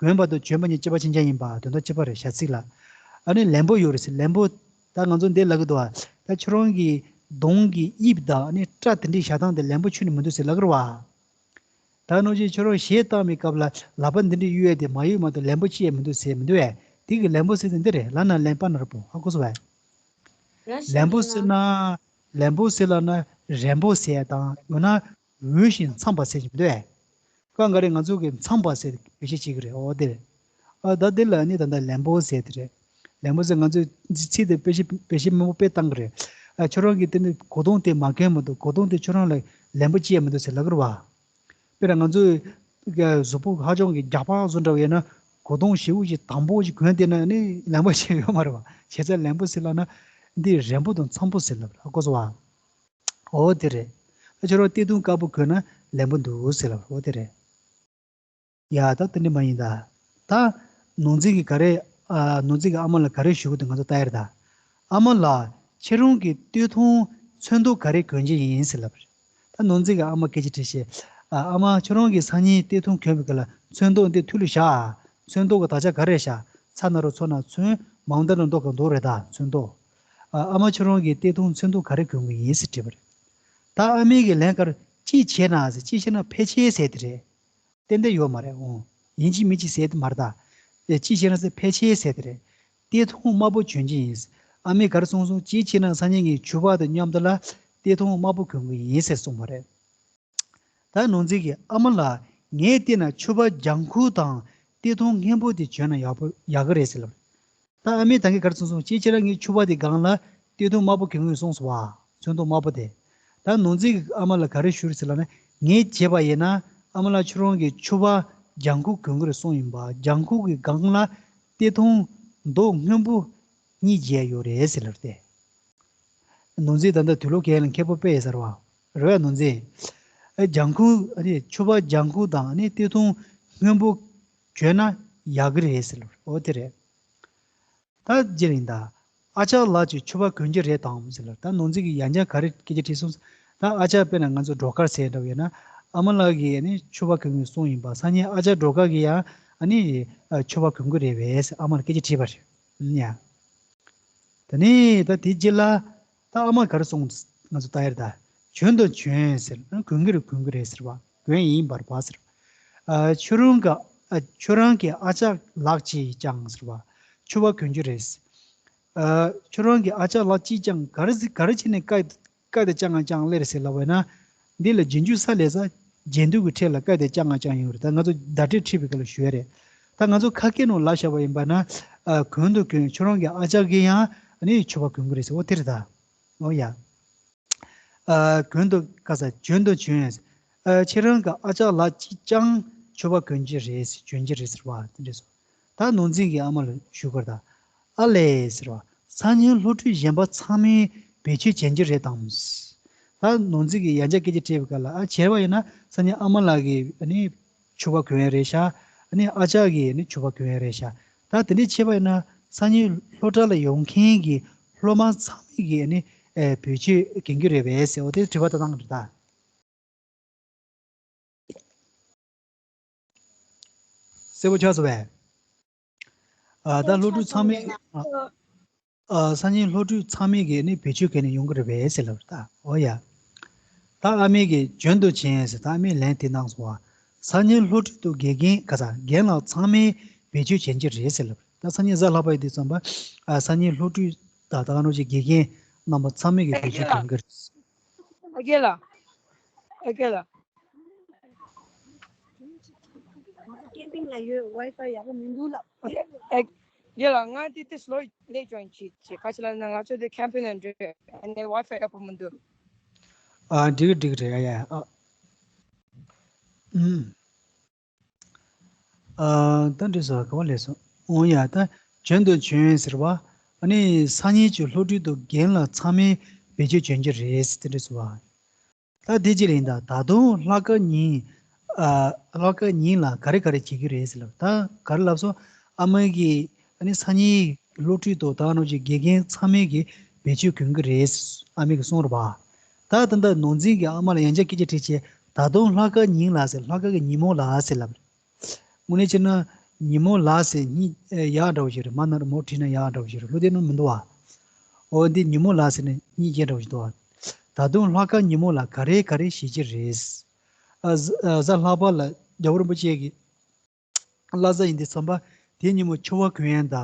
གྱོན་པ་དང་གྱོན་པ་གཉིས་གཅིག་པ་གཅིག་རྐྱང་ཡིན་པ། དོན་དག་གཅིག་པ་རེད། བྱ་ཚིག་ལ། ཨ་ནི་ལེན་པོ་ཡོད་རེད་ཟེར། ལེན་པོ། ད་ང་ཚོ་འདི་ལབ་གི་འདུག་བ། ད་ཁྱོད་རང་གི་གདོང་གི་དབྱིབས་དང་ཨ་ནི་སྐྲ་དེ་འདྲའི་བྱ་སྟངས་དེ་ལེན་པོ་ཁྱོན་ནས་མི་འདུག་ཟེར་ལབ་གི་རེད་བ། ད་ནོར་གྱིས་ཁྱོད་རང་གཞས་བཏང་བའི་སྐབས་ལ་ལག་པ་འདི་འདྲ་གཡུག་ཡས་དེ་མ་གཡུག་མ་གཏོགས་ལེན་པོ་ཅི་ཡང་མི་འདུག་ཟེར་མི་འདུག་ཨེ། དེ་གི་ལེན་པོ་ཟེར་དེ་འདི་རེད། ལ་ན་ལེན་པ་ན་ར་པོ། ཧ་གོ་སོང་བས། ལེན་པོ་ཟེར་ན། ལེན་པོ་ཟེར་ལབ་ན་རན་པོ་ཟེར་དང་། ཡང་ན་འོས་ཤིང་འཚམས་པ་ཟེར་གྱི་མི་འདུག་ཨེ། སྐབས་འགའ་རེ་ང་ཚོ་གི་འཚམས་པ་ཟེར་བེད་སྤྱོད་བྱེད་ཀྱི་རེད། འོ་དེ་རེད། ཨ། ད་དེ་ལ་ནི་ད་ལྟ་ལེན་པོ་ཟེར་དེ་རེད། ལེན་པོ་ཟེར་ང་ཚོས་ཚིག་དེ་བེད་སྤྱོད་བེད་སྤྱོད་མང་པོ་དཔེ་བཏང་གི་རེད། ཨ། ཁྱོད་རང་གིས་དེ་ནི་གོས་ཐུང་དེ་མ་གྱོན་མི་འདུག་གོས་ཐུང་དེ་ཁྱོད་རང་ལ་ལེན་པོ་ཅི་ཡང་མི་འདུག་ཟེར་ལབ་ཀྱི་རེད་བ། དཔེར་ན་ང་ཚོའི་གཟུགས་པོ་ཧ་ཅང་གི་རྒྱགས་པ་བཟོ་འདྲ་བ་ཡིན་ན། གོས་ཐུང་ཞེ་པོ་ཞིག་དམ་པོ་ཞིག་གྱོན་བསྡད་ན་ནི་ལེན་པོ་ཞིག་ཡོད་མ་རེད་བ། བྱས་ཙང་ལེན་པོ་ཟེར་ལབ་ན་འདི་རན་པོ་དང་འཚམས་པོ་ཟེར་ལབ་རེད། ཧ་གོ་སོང་བ། འོ་དེ་རེད། ད་ཁྱོད་རང་སྟོད་ཐུང་དཀར་པོ་གྱོན་ན་ལེན་པོ་འདུག་ཟེར་ལབ་རེད། འོ་དེ་རེད། ཡ། ད་དེ་འདྲ་མ་ཡིན་ད། ད་ནོར་འཛིན་གྱིས་ག་རེ། ཨ། ནོར་འཛིན་གྱིས་ཨ་མ་ལ་ག་རེ་ཞུ་གི་འདུག་ང་ཚོ་ལྟ་ཡ་རེད་ད། ཨ་མ་ལགས། ཁྱེད་རང་གི་སྟོད་ཐུང་ཚོན་མདོག་ག་རེ་གྱོན་གྱི་ཡིན་ཟེར་ལབ་པ་རེད། ད་ནོར་འཛིན་གྱིས་ཨ་མ་སྐད་ཆ་དྲིས་ཤག་ཨ། ཨ་མ། ཁྱོད་རང་གིས་སང་ཉིན་སྟོད་ཐུང་གྱོན་པའི་སྐབས་ལ་ཚོན་མདོག་འདི་ཐུགས་ལ་བཞག་ཨ། ཚོན་མདོག་གི་དག་ཆ་ག་རེ་རེད་ཤག་ཚ་ན་རོ་ཚོན་ན་ཚོན། མང་ད་ན་མདོག་གི་མདོག་རེད་ད། ཚོན་མདོག་ཨ། ཨ་མ། ཁྱོད་རང་གི་སྟོད་ཐུང་ཚོན་མདོག་ག་རེ་གྱོན་གྱི་ཡིན་ཟེར་དྲིས་པ་རེད། ད་ཨ་མས་ཀྱིས་ལན་ཁར་ཅི་བྱས་ན་ཟེར། ཅི་བྱས་ན་ཕལ་ཆེར་ཟེར་དེ་རེད། ཏན་ཏན་ཡོད་མ་རེད། འོང་། ཡིན་གཅིག་མིན་གཅིག་ཟེར་དེ་མ་རེད་ད། ཨེ། ཅི་བྱས་ན་ཟེར། ཕལ་ཆེར་ཟེར་དེ་རེད། སྟོད་ཐུང་དམར་པོ་གྱོན་གྱི་ཡིན། ཨ་མས་ག་རེ་གསུངས་སོང་། ཅི་བྱས་ན་སང་ཉིན་ངས་ཕྱུ་པ་དང་མཉམ་དུ་ལ་སྟོད་ཐུང་དམར་པོ་གྱོན་གྱི་ཡིན་ཟེར་གསུངས་པ་རེད། ད་ནོར་འཛིན་གྱིས་ཨ་མ་ལགས། ངས་བལྟས་ན་ཕྱུ་པ་ལྗང་ཁུ་དང་སྟོད་ཐུང་སྔོན་པོ་དེ་གྱོན་ན་ཡག་པོ་ཡག་གི་རེད་ཟེར་ལབ། ད་ཨ་མས་ད་གིན་ག་རེ་གསུངས་སོང་། ཅིའི་ཕྱིར་ངས་ཕྱུ་པ་དེ་སྒང་ལ་སྟོད་ཐུང་དམར་པོ་གྱོན་གྱི་ཡོད་གསུངས་སོང་བ། ཚོན་མདོག་དམར་པོ་དེ། ད་ནོར་འཛིན་གྱིས་ཨ་མ་ལ་ག་རེ་ཞུས་རེད་ཟེར་ལབ་ན། ངས་བྱས་པ་ཡིན་ན་ཨ་མ་ལགས། ཁྱོད་རང་གིས་ཕྱུ་པ་ལྗང་ཁུ་གྱོན་གྱི་རེད་གསུངས་ཡིན་པ། ལྗང་ཁུ་གི་སྒང་ལ་སྟོད་ཐུང་མདོག་སྔོན་པོ་གཉིས་བྱས་ཡོད་རེད་ཟེར་ལབ་སྟེ། ནོར་འཛིན་ད་ལྟ་དུག་ལོག་གྱོན་ཡ་ལ་མཁས་པོ་དཔེ་ཡོད་ས་རེད་བ། རེད་བས་ནོར་འཛིན། ཨ། ལྗང་ཁུ། ཨ་ནི་ཕྱུ་པ་ལྗང་ཁུ་དང་ཨ་ནི་སྟོད་ཐུང་སྔོན་པོ་གྱོན་ན་ཡག་གི་རེད་ཟེར་ལབ། འོ་དེ་རེད། ད་རྗེས་ལ་ཡིན་ད། ཨ་ཅག་ལགས་ཀྱིས་ཕྱུ་པ་གྱོན་གྱི་རེད་དམ་ཟེར་ལབ། ད་ནོར་འཛིན་གྱིས་ཡང་བསྐྱར་ག་རེ་སྐད་ཆ་དྲིས་སོང་། ད་ཨ་ཅག་དཔེར་ན་ང་ཚོ་སྒྲོལ་དཀར་ཟེར་འདྲ་བོ་ཡོད་ན། ཨ་མ་ལགས་ཀྱིས་ནི་མཆོད་པ་གོན་གྱི་གསུངས་ཡིན་པ། སང་ཉིན་ཨ་ཅག་སྒྲོལ་དཀར་གྱིས་ཡང་ནི་མཆོད་པ་གོན་གྱི་རེད་པས་ཟེར་ཨ་མ་ལ་སྐད་ཆ་དྲིས་པ་རེད། ཡ། དེ་ནས་ད་དེ་རྗེས་ལ་ད་ཨ་མ་ག་རེ་གསུངས། ང་ཚོ་ལྟ་ཡ་རེད་ད། བྱོན་དང་བྱོན་ཟེར། གོན་གྱི་རེད་གོན་གྱི་རེད་ཟེར་བ། གོན་ཡིན་པར་བ་ཟེར། ཨ་ཁྱོད་རང་གི་ཨ་ཁྱོད་རང་གི་ཨ་ཅག་ལགས་ཀྱིས་ཀྱང་ཟེར་བ། མཆོད་པ་གོན་གྱི་རེད། ཨ་ཁྱོད་རང་གི་ཨ་ཅག་ལགས་ཀྱིས་ཀྱང་ག་རེ་ག་རེ་བྱས་ནས་བཀའ་བཀའ་དང་བཅའ་ལྔ་བཅངས་ལེ་རེད་ཟེར་ལབ་པ་ཡིན་ན། འདི་ལ་རྗེས་འཇུག་ས་ལས་ས་རྗེས་འཇུག་གི་ཕྲད་ལ་བཀའ་དང་བཅའ་ལྔ་བཅངས་ཡོད་རེད། ད་ང་ཚོ་བརྡ་སྤྲོད་ཁྲིད་པའི་སྐབས་ལ་ཞུ་ཡ་རེད། ད་ང་ཚོ་ཁ་སྐད་ནང་ལབ་བཞག་པ་ཡིན་པ་ན། ཨ་གོན་དང་གོན། ཁྱོད་རང་གི་ཨ་ཅག་གིས་ཡང་ནི་མཆོད་པ་གོན་གྱི་རེད་ཟེར། འོ་དེ་རེད་ད། འོ་ཡ། ཨ་གོན་དང་ག་ས་བྱོན་དང་བྱོན། ཨ་ཁྱེད་རང་གི་ཨ་ཅག་ལགས་ཀྱིས་ཀྱང་མཆོད་པ་གོན་གྱི་རེད། བྱོན་གྱི་རེད་ཟེར་བ་དེ་འདྲ་སོ། ད་ནོར་འཛིན་གྱིས་ཨ་མ་ལ་ཞུ་གི་རེད་ད། ཨ་ལས་ཟེར་བ། སང་ཉིན་སློབ་ཕྲུག་གཞན་པ་ཚང་མས་བེད་སྤྱོད་བྱེད་ཀྱི་རེད་དམ། ད་ནོར་འཛིན་གྱིས་ཡང་བསྐྱར་སྐད་ཆ་དྲིས་པའི་སྐབས་ལ། ཨ་བྱས་པ་ཡིན་ན་སང་ཉིན་ཨ་མ་ལགས་ཀྱིས་ནི་མཆོད་པ་གོན་ཡ་རེད་ཤག་ཨ་ནི་ཨ་ཅག་གིས་ནི་མཆོད་པ་གོན་ཡ་རེད་ཤག་ད་དེ་འདྲ་བྱས་པ་ཡིན་ན་སང་ཉིན་སློབ་གྲྭ་ལ་ཡོང་མཁན་གྱི་སློབ་མ་ཚང་མས་ཀྱིས་ནི་ཨེ་བེད་སྤྱོད་གོན་གྱི་རེད་པས་ཟེར། འོ་དེ་དྲི་བ་ད་བཏང་གི་རེད་ད། གསལ་པོ་ཆགས་སོང་བས། ཨ་ད་སློབ་ཕྲུག་ཚང་མས། ཨ་སང་ཉིན་སློབ་ཕྲུག་ཚང་མས་ཀྱིས་ནི་བེད་སྤྱོད་གོན་ནས་ཡོང་གི་རེད་པས་ཟེར་ལབ་རེད་ད། འོ་ཡ། ད་ཨ་མས་ཀྱིས་བྱོན་དང་བྱོན་ཟེར། ད་ཨ་མས་ལན་དེ་གནང་སོང་བ། སང་ཉིན་སློབ་ཕྲུག་དང་དགེ་རྒན་ག་ས་རྒན་ལགས་ཚང་མས་བེད་སྤྱོད་བྱེད་ཀྱི་རེད་ཟེར་ལབ་རེད། ད་སང་ཉིན་གཟའ་ལྷག་པ་ཡིན་དུས་ཙམ་པ། ཨ་སང་ཉིན་སློབ་ཕྲུག་ད་ད་ག་ནང་བཞིན་དགེ་རྒན་རྣམ་པ་ཚང་མས་ཀྱིས་བེད་སྤྱོད་གོན་གྱི་རེད། ཨ་རྒན་ལགས། ཨ་རྒན་ལགས། ཀེམ་པིང་ལ་ཡོད། ཝའི་ཕའི་ཡག་པོ་མི་འདུག་ལབ། ཨ་རྒན་ལགས། ང་དེ་དེ་སློ་ལེ་ཅོན་ཅིག་ཅིག་ག་ཅི་ལབ་ན་ང་ཚོ་དེ་ཁེམ་པིང་ལ་འགྲོ། ཨ་ནི་ཝའི་ཕའི་ཡག་པོ་མི་འདུག་ཨ་འགྲིག་གི་འགྲིག་གི་རེད། ཡ་ཡ། ཨ་ཨུམ། ཨ་ད་འདྲི་ཟེར་བ་ག་བ་ལས་སོང་། འོང་ཡ། ད་བྱོན་དང་བྱོན་ཟེར་བ། ཨ་ནི་སང་ཉིན་གྱི་སློབ་ཕྲུག་དང་རྒན་ལགས་ཚང་མས་བེད་སྤྱོད་བྱོན་གྱི་རེད་ཟེར་དེ་འདྲི་ཟེར་བ། ད་དེ་ཅི་ལ་ཡིན་ད། ད་དུང་ལྷག་དཀར་ཉིན། ཨ་ལྷག་དཀར་ཉིན་ལ་ག་རེ་ག་རེ་བྱེད་ཀྱི་རེད་ཟེར་ལབ། ད་ག་རེ་ལབ་སོང་། ཨ་མ་གིས་ཨ་ནི་སང་ཉིན་སློབ་ཕྲུག་དང་ད་ནང་བཞིན་དགེ་རྒན་ཚང་མས་ཀྱིས་བེད་སྤྱོད་གོན་གྱི་རེད་ཨ་མས་ཀྱིས་གསུངས་རེད་པ། ད་ད་ལྟ་ནོར་འཛིན་གྱིས་ཨ་མ་ལ་ཡང་བསྐྱར་སྐད་ཆ་དྲིས་བྱས། ད་དུང་ལྷག་དཀར་ཉིན་ལ་ཟེར། ལྷག་དཀར་གྱི་ཉིན་མོ་ལ་ཟེར་ལབ། དངོས་གནས་བྱས་ན་ཉིན་མོ་ལ་ཟེར་གཉིས་ཡག་འདྲ་བོ་ཞིག་རེད། མ་ན་ར་མོ་བྲིས་ན་ཡག་འདྲ་བོ་ཞིག་རེད། བློ་བདེ་ནོ་མི་འདུག་བ། འོ་འདི་ཉིན་མོ་ལ་ཟེར་ནས་གཉིས་སྐྱེ་འདྲ་བོ་ཞིག་འདུག་བ། ད་དུང་ལྷག་དཀར་ཉིན་མོ་ལ་ག་རེ་ག་རེ་བྱེད་ཀྱི་རེད། ཨ་གཟའ་ཨ་གཟའ་ལྷག་པ་ལ་རྒྱལ་བ་རིན་པོ་ཆེ་གི་བླ་གཟའ་ཡིན་དུས་ཙམ་པ། དེའི་ཉིན་མོ་མཆོད་པ་གོན་ཡ་ད།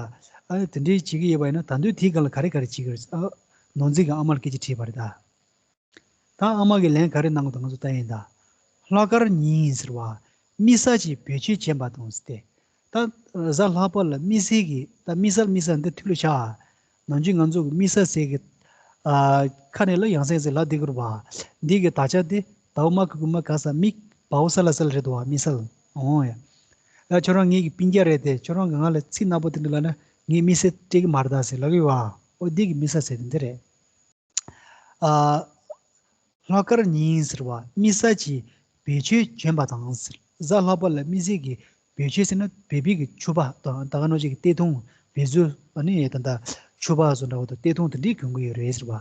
ཨ་དེ་འདྲའི་བྱེད་ཀྱི་ཡོད་པ་ཡིན་ན་ད་དུང་དེའི་སྒང་ལ་ག་རེ་ག་རེ་བྱེད་ཀྱི་རེད། ཨ་ནོར་འཛིན་གྱིས་ཨ་མ་ལ་སྐད་ཆ་དྲིས་པ་རེད་ད། ད་ཨ་མ་གིས་ལན་ག་རེ་གནང་གི་འདུག་ང་ཚོ་ལྟ་ཡིན་ད། ལྷག་དཀར་ཉིན་ཟེར་བ། དམིགས་བསལ་གྱི་བེད་སྤྱོད་བྱས་པ་དང་ཟེར་ཏེ། ད་གཟའ་ལྷག་པ་ལ་དམིགས་བསལ་གྱི་ད་དམིགས་བསལ་དམིགས་བསལ་འདི་ཐུགས་ལ་ཤར། ནམ་རྒྱུན་ང་ཚོ་གི་དམིགས་བསལ་ཟེར་གི། ཨ་ཁ་ནས་ལ་ཡང་སེང་ཟེར་ལབ་བསྡད་ཀྱི་རེད་པ། འདི་གི་དག་ཆ་དེ་ཟླ་བ་མ་གི་གུ་མ་ག་ས་མིག་བའོ་ས་ལ་ས་ལ་རེད་འདུག་བ། དམིགས་བསལ། འོང་ཡ། ཡ་ཁྱོད་རང་ངེད་ཀྱི་སྤུན་ཀྱག་རེད་དེ། ཁྱོད་རང་གིས་ང་ལ་ཚིག་ནག་པོ་དེ་འདྲ་ལབ་ན་ངས་དམིགས་བསལ་སྤྲད་ཀྱི་མ་རེད་ད་ཟེར་ལབ་ཀྱི་ཡོད་བ། འོ་འདི་གི་དམིགས་བསལ་ཟེར་དེ་འདི་རེད། ཨ་ལྷག་དཀར་ཉིན་ཟེར་བ་དམིགས་བསལ་གྱི་བེད་སྤྱོད་བྱོན་པ་དང་ཟེར། གཟའ་ལྷག་པ་ལ་དམིགས་བསལ་གྱི་བེད་སྤྱོད་ཟེར་ན་བོད་པའི་གི་ཕྱུ་པ་དང་ད་ག་ནང་བཞིན་གྱི་གཏེར་ཐུང་བེད་ཟོས་ཨ་ནི་ད་ལྟ་ཕྱུ་པ་བཟོ་འདྲ་བོ་དང་གཏེར་ཐུང་དེ་འདྲའི་གྱོན་གི་ཡོད་རེད་ཟེར་བ།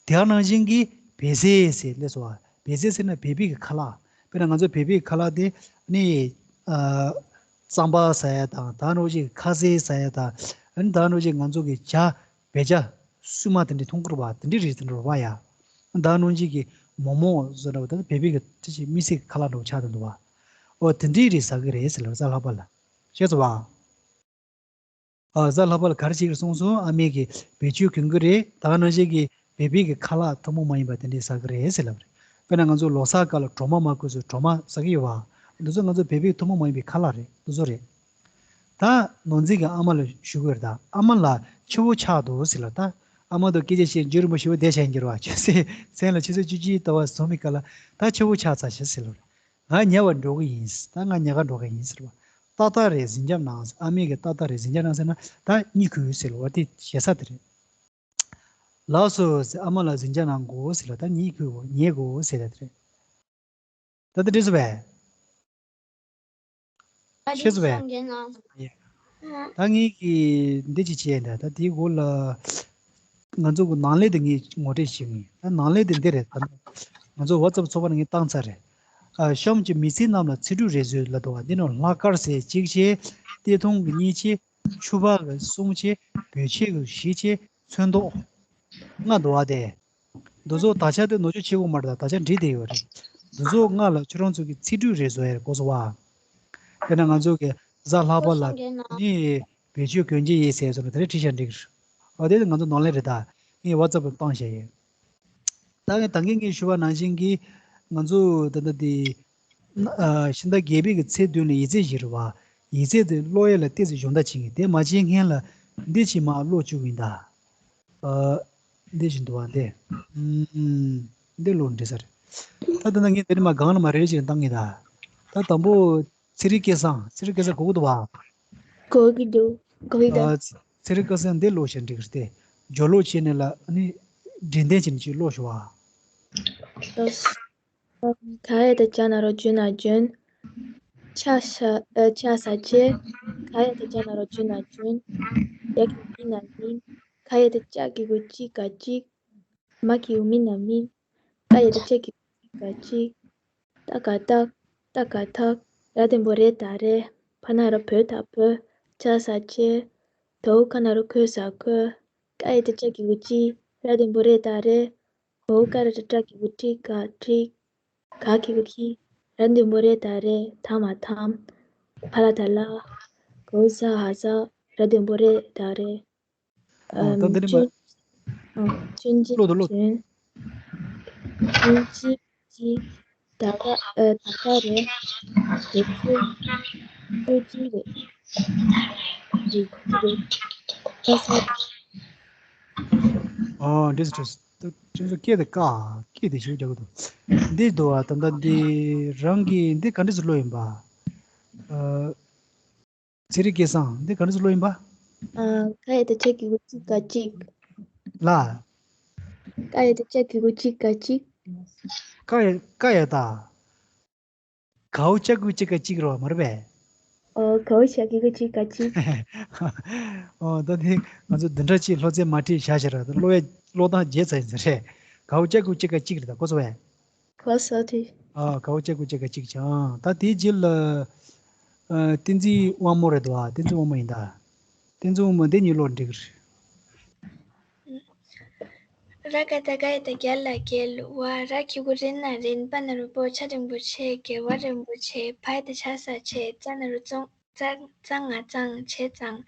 དེ་ག་ནང་བཞིན་གྱི་བལ་ཟས་ཟེར་ལས་སོ། བལ་ཟས་ཟེར་ན་བོད་པའི་གི་ཁ་ལག་དཔེར་ན་ང་ཚོ་བོད་པའི་ཁ་ལག་དེ་ནི་ཨ་རྩམ་པ་ཟ་ཡ་དང་ད་ག་ནང་བཞིན་གྱི་ཁ་ཟས་ཟ་ཡ་དང་ཨ་ནི་ད་ག་ནང་བཞིན་ང་ཚོ་གི་ཇ། བལ་ཇ། སྲུ་མ་དེ་འདྲའི་མཐོང་གི་རེད་པ། དེ་འདྲའི་རིགས་དེ་འདྲ་རེད་པ་ཡ། ད་ནང་བཞིན་གྱི་མོག་མོག་བཟོ་འདྲ་བ་དེ་བོད་པའི་གི་དེ་ཅིག་དམིགས་བསལ་གྱི་ཁ་ལག་འདྲ་བོ་ཆགས་བསྡད་འདུག་པ། ཨོ་དེ་འདྲའི་རིགས་ཟ་གི་རེད་ཟེར་ལབ་གཟའ་ལྷག་པ་ལ། ཤེས་སོང་པ། ཨ་གཟའ་ལྷག་པ་ལ་ག་རེ་བྱེད་ཀྱི་རེད་གསུངས་སོང་། ཨ་མས་ཀྱིས་བེད་སྤྱོད་གྱོན་གི་རེད། ད་ག་ནང་བཞིན་གྱི་བོད་པའི་གི་ཁ་ལག་ཐུན་མོང་མ་ཡིན་པ་དེ་འདྲའི་ཟ་གི་རེད་ཟེར་ལབ་རེད། དཔེར་ན་ང་ཚོ་ལོ་གསར་སྐབས་ལ་གྲོ་མ་མ་གོས་ཚོ་གྲོ་མ་ཟ་གི་ཡོད་པ། འདི་ཚོ་ང་ཚོ་བོད་པའི་ཐུན་མོང་མ་ཡིན་པའི་ཁ་ལག་རེད། འདི་ཚོ་རེད། ད་ནོར་འཛིན་གྱིས་ཨ་མ་ལ་ཞུ་གི་རེད་ད། ཨ་མ་ལགས་ཕྱི་པོ་ཆགས་འདུག་ཟེར་ལབ་ད། ཨ་མ་དང་སྐད་ཆ་བཤད་རྒྱུན་རིང་པོ་ཞེ་པོ་བསྡད་བཞག་ཡིན་གྱི་རེད་པ། ཁྱོད་སེམས་སེམས་ལ་ཆུ་ཚོད་བཅུ་གཅིག་ལྟ་བུ་ཟུམ་པའི་སྐབས་ལ་ད་ཕྱི་པོ་ཆགས་ཚར་ཤག་ཟེར་ལབ་རེད། ང་ཉལ་བར་འགྲོ་གི་ཡིན། ད་ང་ཉལ་ཁར་འགྲོ་གི་ཡིན་ཟེར་བ། ཏག་ཏག་རེད་གཟིམ་འཇག་གནང་ཟེར། ཨ་མས་ཀྱིས་ཏག་ཏག་རེད་གཟིམ་འཇག་གནང་ཟེར་ན་ད་གཉིད་ཁུག་ཟེར་ལབ་པ་དེ་ཞེ་ས་དེ་རེད། ལགས་སོ་ཟེར། ཨ་མ་ལགས་གཟིམ་འཇག་གནང་དགོས་ཟེར་ལབ་ད་གཉིད་ཁུག་གོ་ཉལ་དགོས་ཟེར་ད་དེ་རེད། ད་ལྟ་འགྲིག་སོང་པས། ཤེས་སོང་པས། ད་ངས་ཀྱིས་འདི་ཅིག་བྱས་འདྲ། ད་དེའི་འོག་ལ་ང་ཚོ་གི་ནང་ལས་དེ་ངས་ངོ་སྤྲོད་བྱེད་ངེས། ད་ནང་ལས་དེ་འདི་རེད། ད་ང་ཚོ་ཝ་ཙབ་ཚོགས་པ་ནང་ངས་བཏང་ཚར་རེད། ཨ་གཤམ་གྱི་མི་ཚེ་རྣམས་ལ་ཚིག་འབྲུ་རེ་བཟོས་ལ་འདུག་བ། འདི་ནང་ལྷག་དཀར་ཟེར་གཅིག་བྱས། གཏེར་མཐོང་གི་གཉིས་བྱས། ཕྱུ་པ་གི་གསུམ་བྱས། བོད་ཆས་གི་བཞི་བྱས། ཚོན་མདོག་ལྔ་འདུག་བ་དེ། འདི་ཚོ་དག་ཆ་དེ་ནོར་འཁྲུལ་ཆེ་བོ་མ་རེད། ད་དག་ཆ་འགྲིག་བསྡད་ཡོད་རེད། འདི་ཚོ་ལྔ་ལ་ཁྱོད་རང་ཚོ་གི་ཚིག་འབྲུ་རེ་བཟོ་ཡ་རེད། གོ་སོང་བ། དཔེར་ན་ང་ཚོ་གི་གཟའ་ལྷག་པ་ལ་ནི་བེད་སྤྱོད་གྱོན་གྱི་ཡིན་ཟེར་སོང་ན་དེ་རིང་བྲིས་བཞག་འགྲིག་གི་རེད། འོ་དེ་ང་ཚོ་ནོར་ལན་རེད། ད་ངས་ཝ་ཙབ་ལ་བཏང་བཞག་ཡིན། ད་ངས་ད་གིན་ངས་ཞུ་བ་ནང་བཞིན་གྱི་ང་ཚོ་ད་ལྟ་དེ་ན་ཨ་ཕྱི་ཟླ་བརྒྱད་པའི་གི་ཚེས་བདུན་ལ་ཡིག་ཚད་བཞི་རེད་བ། ཡིག་ཚད་དེ་ཀློག་ཡས་ལ་ཏོག་ཙམ་སྦྱོང་བརྡར་བྱེད་ཀྱི། དེ་མ་བྱེད་སྔོན་ལ་འདི་ཕྱི་མ་ཀློག་བཅུག་གི་ཡིན་ད། ཨ་འདི་བཞིན་དུ་བ་འདི། ཨུམ། འདི་ཀློག་འགྲིག་ས་རེད། ད་ད་ལྟ་ངས་འདི་ནས་མར་སྒང་ལ་མར་རེ་རེ་བྱས་ནས་བཏང་གི་ད། ད་དང་པོ་ཚེ་རིང་སྐལ་བཟང་། ཚེ་རིང་སྐལ་བཟང་གོ་གི་འདུག་བ། གོ་གི་འདུག་གོ་གི་འདུག་ཨ་ཚེ་རིང་སྐལ་བཟང་འདི་ཀློག་བྱས་འགྲིག་གི་རེད་དེ། སྦྱོར་ཀློག་བྱས་ནས་ལ་ཨ་ནི་འབྲི་འདོན་བྱས་ནས་ཅིག་ཀློག་ཞུ་བ། ག་ཡ་བཏགས་ག་ན་རོ་གོ་ན་གོན། ཆ་ས་ཨ་ཆ་ས་ཆས། ག་ཡ་བཏགས་ག་ན་རོ་གོ་ན་གོན། ཡ་གི་གུ་ཡི་ན་ཡིན། ག་ཡ་བཏགས་ཀ་གི་གུ་ཀྱི་ག་གཅིག་མ་གི་གུ་མི་ན་མིན། ཏ་ཡ་བཏགས་ཏ་གི་གུ་ཏི་ག་ཏི། ཏ་ག་ཏག་ཏ་ག་ཏག་ར་བདུན་པོ་རེ་ད་རེད། བ་ན་རོ་བོ་ད་བོད། ཆ་ས་ཆས། དོ་ག་ན་རོ་གོ་ས་གོན། ཀ་ཡ་བཏགས་ཀ་གི་གུ་ཀྱི། ར་བདུན་པོ་རེ་ད་རེད། གོ་ག་ར་བཏགས་གྲ་གི་གུ་ཀྲི་ག་ཀྲིག་ག་གི་གུ་ཀི། ར་བདུན་པོ་རེ་ད་རེད། ད་མ་དམ། བ་ལ་བཏགས་བླ། གོ་ས་ཧ་ས། ར་བདུན་པོ་རེ་ད་རེད། ཨོ་ད་འདི་ནི་མ། ཅུན་ཅི་ལོ་དོ་ལོ། ཅུན། ཅུན་ཅི་ཅི། ད་ག་ཨ་ད་ག་རེད། དེ་ཅི་ཅུ་ཅི་རེད། རེད་ཅི་རེད། ད་ས། ཨོ་འདྲེས་འདྲེས། ད་ཅུན་ཅི་སྐད་དེ་ཀ་སྐད་དེ་ཞིག་རྒྱག་གི་འདུག་འདི་འདུག་ཨ། ད་ད་འདི་རང་གི་འདི་ག་འདྲས་སུ་ལོ་ཡིན་པ། ཨ། ཚེ་རིང་སྐལ་བཟང་། འདི་ག་འདྲ་ཟེར་ཀློག་ཡིན་པ། ཨ། ཀ་ཡ་བཏགས་ཀྱ་གི་གུ་ཀྱི་ཀ་ཅིག་ལ། ཀ་ཡ་བཏགས་ཀྱ་གི་གུ་ཀྱི་ཀ་ཅིག་ཀ་ཡ་ཀ་ཡ་བཏགས། གའོ་ཅ་གི་གུ་ཅི་ཀ་ཅིག་རེད་བ། མ་རེད་པས། ཨོ། གའོ་ཅ་གི་གུ་ཅི་ཀ་ཅིག་ཨོ། ད་དེ་ང་ཚོ་བདུན་ཕྲག་གཅིག་སློབ་ཚན་མ་ཁྲིད་བཞག་བཞག་ར། ད་ཀློག་ཡ་ཀློག་སྟངས་བརྗེས་ཚར་ཡིན་ས་རེད། གའོ་ཅ་གི་གུ་ཅི་ཀ་ཅིག་རེད། ད་གོ་སོང་བས། གོ་སོང་དེ། ཨ། གའོ་ཅ་གི་གུ་ཅི་ཀ་ཅིག་ཅང་། ད་དེའི་རྗེས་ལ། ཨ། བསྟན་འཛིན་དབང་མོ་རེད་འདུག་ཨ། བསྟན་འཛིན་དབང་མོ་ཡིན་ད། བསྟན་འཛིན་དབང་མོ་འདི་གཉིས་ཀློག་འགྲིག་གི་རེད། ར་ག་བཏགས་རྒ་ཡ་བཏགས་རྒྱ་ལ་རྒྱལ་བ། ར་གི་གུ་རི་ན་རིན། པ་ན་རོ་པོ། ཆ་འགྲེང་བུ་ཆེ། རྒྱལ་བ་རིན་པོ་ཆེ། བ་ཡ་བཏགས་བྱ་ས་བྱས། ཙ་ན་རོ་བཙོ། ཙ་ཙ་ང་བཙང་། བྱས་བཙངས།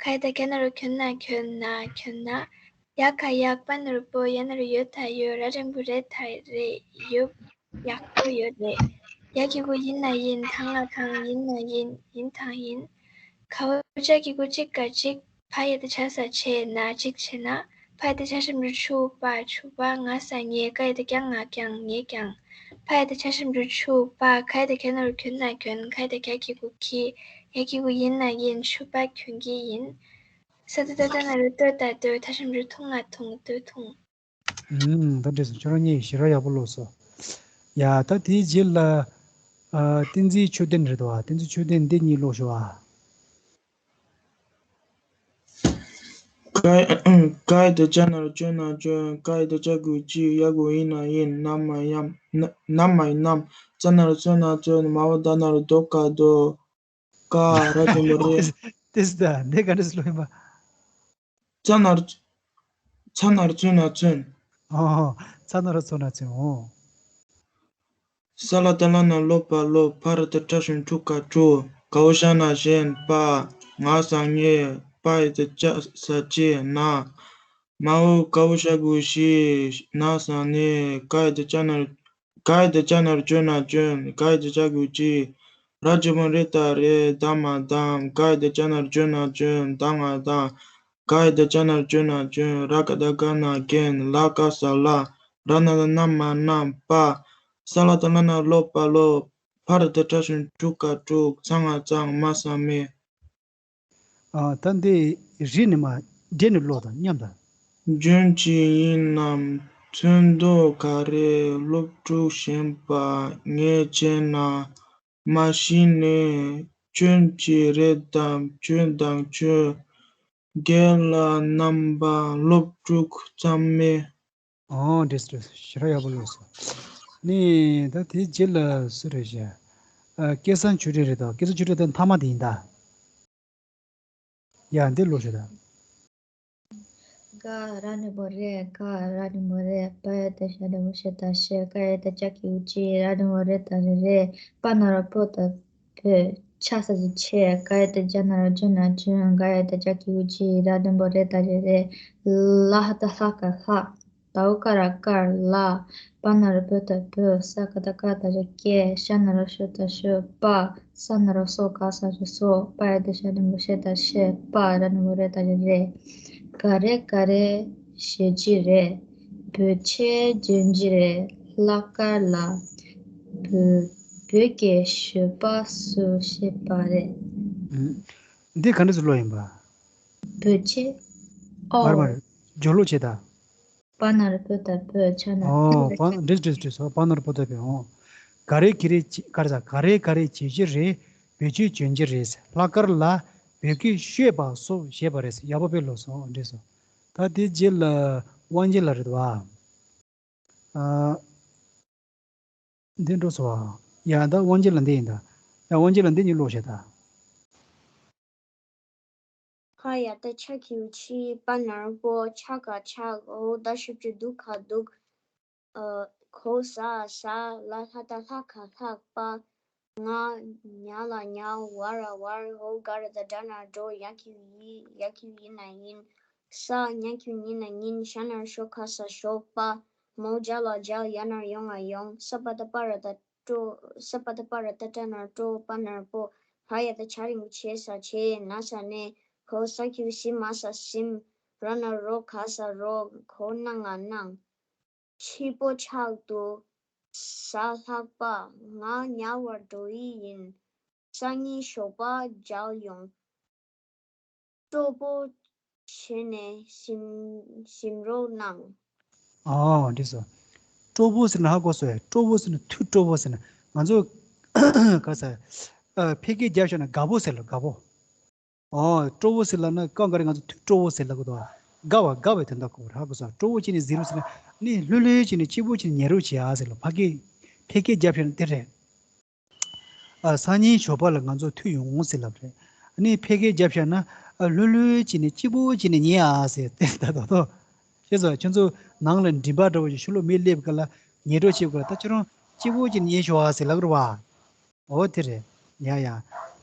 ག་ཡ་བཏགས་ག་ན་རོ་གོ་ན་གོན། ན་གོན་ན། ཡ་ག་ཡག་པ་ན་རོ་པོ། ཡ་ན་རོ་ཡོ་ད་ཡོད། ར་བདུན་པོ་རེ་ད་རེད། ཡོད། ཡག་པོ་ཡོད་རེད། ཡ་གི་གུ་ཡི་ན་ཡིན། ད་ང་དང་། ཡིན་ན་ཡིན། ཡིན་དང་ཡིན། གའོ་ཅ་གི་གུ་ཅི་ཀ་ཅིག་བ་ཡ་བཏགས་བྱ་ས་བྱས། ན་ཅིག་བྱས་ན། བ་ཡ་བཏགས་བྱ་ཞབས་ཀྱུ་བྱུ་བ། བྱུ་བ། ང་ས་ངས། ཀ་ཡ་བཏགས་ཀྱ་ང་ཀྱང་། ངས་ཀྱང་། བ་ཡ་བཏགས་བྱ་ཞབས་ཀྱུ་བྱུ་བ། ག་ཡ་བཏགས་ག་ན་རོ་གོ་ན་གོན། ག་ཡ་བཏགས་གྱ་གི་གུ་གྱི། ཡ་གི་གུ་ཡི་ན་ཡིན། བྱུ་བ་གྱོན་གྱི་ཡིན། ས་ཏ་བཏགས་སྟ་ན་རོ་སྟོ་ད་སྟོད། ད་ཞབས་ཀྱུ་ཐུ་ང་ཐུང་། སྟོད་ཐུང་། ཨུམ། ད་འགྲིག་སོང་། ཁྱོད་རང་གཉིས་ཞེ་དྲག་ཡག་པོ་ཀློག་སོང་། ཡ། ད་དེའི་རྗེས་ལ། ཨ། བསྟན་འཛིན་ཆོས་ལྡན་རེད་འདུག་ཨ། བསྟན་འཛིན་ཆོས་ལྡན་འདི་གཉིས་ཀློག་ཞུ་ཨ། ག་ག་ཡ་བཏགས་གྱ་ན་རོ་གྱོ་ན་གྱོན། ཀ་ཡ་བཏགས་ཀྱ་གི་གུ་ཀྱི། ཡ་གི་གུ་ཡི་ན་ཡིན། ན་མ་ཡམ། ན་ན་མ་ཡི་ནམ། ཙ་ན་རོ་ཙོ་ན་ཙོན། མ་འོག་ད་ན་རོ་དོ་ག་དོད། ཀ་ར་བདུན་པོ་རེ། དེ་སུ་ད་འདི་ག་འདྲ་སུ་ལོ་ཡིན་པ། ཙ་ན་རོ་ཙ་ན་རོ་ཙོ་ན་ཙོན། ཨོ། ཙ་ན་རོ་ཙོ་ན་ཙོན། ཨོ། ས་ལ་བཏགས་སླ་ན་སློ་བ་སློབ། ཕ་ར་བཏགས་ཕྲ་ཞབས་ཀྱུ་ཕྲུ་ག་ཕྲུག་གའོ་ཞ་ན་གཞན། པ། ང་ས་ངས། བ་ཡ་བཏགས་བྱ་ས་བྱས། ན། མ་འོག་གའོ་ཞ་གི་གུ་ཞི། ན་ས་ནས། ག་ཡ་བཏགས་གྱ་ན་རོ་ག་ཡ་བཏགས་གྱ་ན་རོ་གྱོ་ན་གྱོན། ག་ཡ་བཏགས་གྱ་གི་གུ་གྱི། ར་བདུན་པོ་རེ་ད་རེད། ད་མ་དམ། ག་ཡ་བཏགས་གྱ་ན་རོ་གྱོ་ན་གྱོན། ད་ང་དང་། ག་ཡ་བཏགས་གྱ་ན་རོ་གྱོ་ན་གྱོན། ར་ག་བཏགས་རྒ་ན་རྒན། ལ་ག་ས་ལ། ར་ན་བཏགས་རྣ་མ་རྣམས། པ། ས་ལ་བཏགས་སླ་ན་སློ་བ་སློབ། ཕ་ར་བཏགས་ཕྲ་ཞབས་ཀྱུ་ཕྲུ་ག་ཕྲུག་ཚ་ང་གཙང་། མ་ས་མས། ཨ། ད་འདི་རིགས་ནས་མར་འགྲེལ་ནས་ཀློག་དང་མཉམ་དུ། རྒྱུན་གཅིག་ཡིན་ནམ་ཚོན་མདོག་ག་རེ། སློབ་ཕྲུག་གཞན་པ་ངས་བྱས་ན། མ་གཞི་ནས་སྐྱོན་གྱི་རེད་དམ། སྐྱོན་དང་ཆོས་རྒྱལ་ལ་རྣམ་པ་སློབ་ཕྲུག་ཚང་མས། ཨོ། འགྲིག་སོང་། འགྲིག་སོང་། ཞེ་དྲག་ཡག་པོ་ཀློག་སོང་། ནི་ད་དེའི་རྗེས་ལ་སུ་རེད་ཤག་ཨ། སྐལ་བཟང་ཆོས་སྒྲོན་རེད་དོ། སྐལ་བཟང་ཆོས་སྒྲོན་དེ་མཐའ་མ་དེ་ཡིན་ད། ཡ་འདི་ཀློག་ཤོག་ད། ག་ར་ནི་བོ་རེ། ག་ར་ནི་བོ་རེ། པ་ཡ་བཏགས་ཤ་འགྲེང་བུ་ཤ་ད་ཤེ། ཀ་ཡ་བཏགས་ཀྱ་གི་གུ་ཀྱི། ར་ནི་བོ་རེ་ད་རེ་རེད། པ་ན་རོ་པོ་ད་པོ། ཆ་ས་གི་ཆེ། ཀ་ཡ་བཏགས་ཇ་ན་རོ་ཇུ་ན་ཇུན། ག་ཡ་བཏགས་གྱ་གི་གུ་གྱི། ར་ནི་བོ་རེ་ད་རེ་རེད། ལ་ཧ་ད་ལྷ་ཀ་ལྷག་ད་འོ་ཀ་ར་དཀར་ལ། པ་ན་རོ་པོ་ད་པོ། ས་ཀ་ད་སྐ་ད་རེ་སྐེ། ཤ་ན་རོ་ཤོ་ད་ཤོ་པ། ས་ན་རོ་སོ་ག་ས་རེ་སོ། པ་ཡ་བཏགས་ཤ་འགྲེང་བུ་ཤ་ད་ཤེ། པ་ར་ནི་བོ་རེ་ད་རེ་རེད། ག་རེ་ག་རེ་བྱེད་ཀྱི་རེད། བོད་ཆས་གྱོན་གྱི་རེད། ལྷག་དཀར་ལ། བོད་བོད་སྐད་ཤོད་པ་སུས་ཤེས་པ་རེད། ཨུམ། འདི་ག་འདྲ་ཟེར་ཀློག་ཡིན་པ། བོད་ཆས། ཨོ། མར་མར། སྦྱོར་ཀློག་བྱེད་ད། པ་ན་རོ་པོ་ད་པོ། ཆ་ན་ཨོ། པ། འགྲིག་འགྲིག་འགྲིག་སོ། པ་ན་རོ་པོ་ད་པོ། ཨོ། ག་རེ་ག་རེ་བྱེད། ག་རེ་ཟ། ག་རེ་ག་རེ་བྱེད་ཀྱི་རེད། བོད་ཆས་གྱོན་གྱི་རེད། ལྷག་དཀར་ལ། བོད་སྐད་ཤོད་པ་སུས་ཤེས་པ་རེད། ཡག་པོ་དཔེ་ཀློག་སོང་། འགྲིག་སོང་། ད་དེ་རྗེས་ལ་དབང་རྒྱལ་ལགས་རེད་བ། ཨ། འདི་འགྲོ་སོང་བ། ཡ་ད་དབང་རྒྱལ་ལགས་འདི་ཡིན་ད། ཡ་དབང་རྒྱལ་ལགས་འདི་གཉིས་ཀློག་བྱས་ད། ག་ཡ་བཏགས་གྱ་གི་གུ་གྱི། པ་ན་རོ་པོ། ཆ་ག་ཆག་འོ་ད་ཞབས་ཀྱུ་དུ་ག་དུག་ཨ། ག་ས་གཟའ། ལ་ཧ་བཏགས་ལྷ་ཀ་ལྷག་པ། ང་ཉ་ལ་ཉ། བ་ར་བར། འོ་ག་ར་བཏགས་གྲ་ན་གྲོ། ཡ་གི་གུ་ཡི། ཡ་གི་གུ་ཡི་ན་ཡིན། ས། ཉ་གི་གུ་ཉི་ན་ཉིན། ཤ་ན་རོ་ཤོ་ཁ་ས་ཤོག་པ། མོ་ཇ་ལ་མཇལ། ཡ་ན་རོ་ཡོ་ང་ཡོང་། ས་པ་བཏགས་སྤ་ར་བཏགས་སྤྲོ། ས་པ་བཏགས་སྤ་ར་བཏགས་སྤྲ་ན་རོ་སྤྲོ། པ་ན་རོ་པོ། བ་ཡ་བཏགས་བྱ་འགྲེང་བུ་བྱེ་ས་བྱེ། ན་ས་ནས། ག་འོ་ས་གི་གུ་གཟི། མ་ས་གཟིམ། ར་ན་རོ་ག་ས་རོགས། ག་འོ་ན་ང་གནང་། ཕྱི་པོ་ཆག་ཏུ་གཟའ་ལྷག་པ། ང་ཉ་བར་འགྲོ་ཡི་ཡིན། སང་ཉིན་ཞོགས་པ་མཇལ་ཡོང་། སྤྲོ་པོ་བྱས་ནས་གཟིམ་གཟིམ་རོགས་གནང་། ཨོ་འགྲིག་སོང་། སྤྲོ་པོ་ཟེར་ན་ཧ་གོ་སོང་ངས། སྤྲོ་པོ་ཟེར་ན་ཐུགས་སྤྲོ་པོ་ཟེར་ན། ང་ཚོ་ག་ས་ཨ། ཕལ་སྐད་རྒྱབ་བཞག་ན་དགའ་པོ་ཟེར་ལ། དགའ་པོ། ཨོ། སྤྲོ་པོ་ཟེར་ལབ་ན་སྐབས་འགའ་རེ་ང་ཚོ་ཐུགས་སྤྲོ་པོ་ཟེར་ལབ་གི་འདུག་དགའ་བ་དགའ་བའི་དོན་དག་གོ། ཧ་གོ་སོང་། སྤྲོ་པོ་བྱས་ནས་གཟིམ་རོགས་ཟེར་ན་ནི་ལྷོད་ལྷོད་བྱས་ནས་སྐྱིད་པོ་བྱས་ནས་ཉལ་རོགས་བྱེད་ཨ་ཟེར་ལ། ཕ་སྐད་ཕལ་སྐད་རྒྱབ་བཞག་ན་དེ་རེད། ཨ། སང་ཉིན་ཞོགས་པ་ལ་ང་ཚོ་མཐུད་ཡོང་ཟེར་ལབ་རེད། ཨ་ནི་ཕལ་སྐད་རྒྱབ་བཞག་ན། ཨ། ལྷོད་ལྷོད་བྱས་ནས་སྐྱིད་པོ་བྱས་ནས་ཉལ་ཨ་ཟེར། དེ་ད་དོ་དོ། ཤེས་སོང་། ཁྱོད་ཚོ་ནང་ལ་མགྲིན་པ་འདྲ་བོ་ཞིག་ཕྱི་ལོགས་མི་སླེབས་ག་ལ་ཉལ་གྲོགས་བྱེད་དགོས་ལ། ད་ཁྱོད་རང་སྐྱིད་པོ་བྱས་ནས་ཉལ་ཤོག་ཨ་ཟེར་ལབ་རེད་བ། འོ་དེ་རེད། ཡ་ཡ།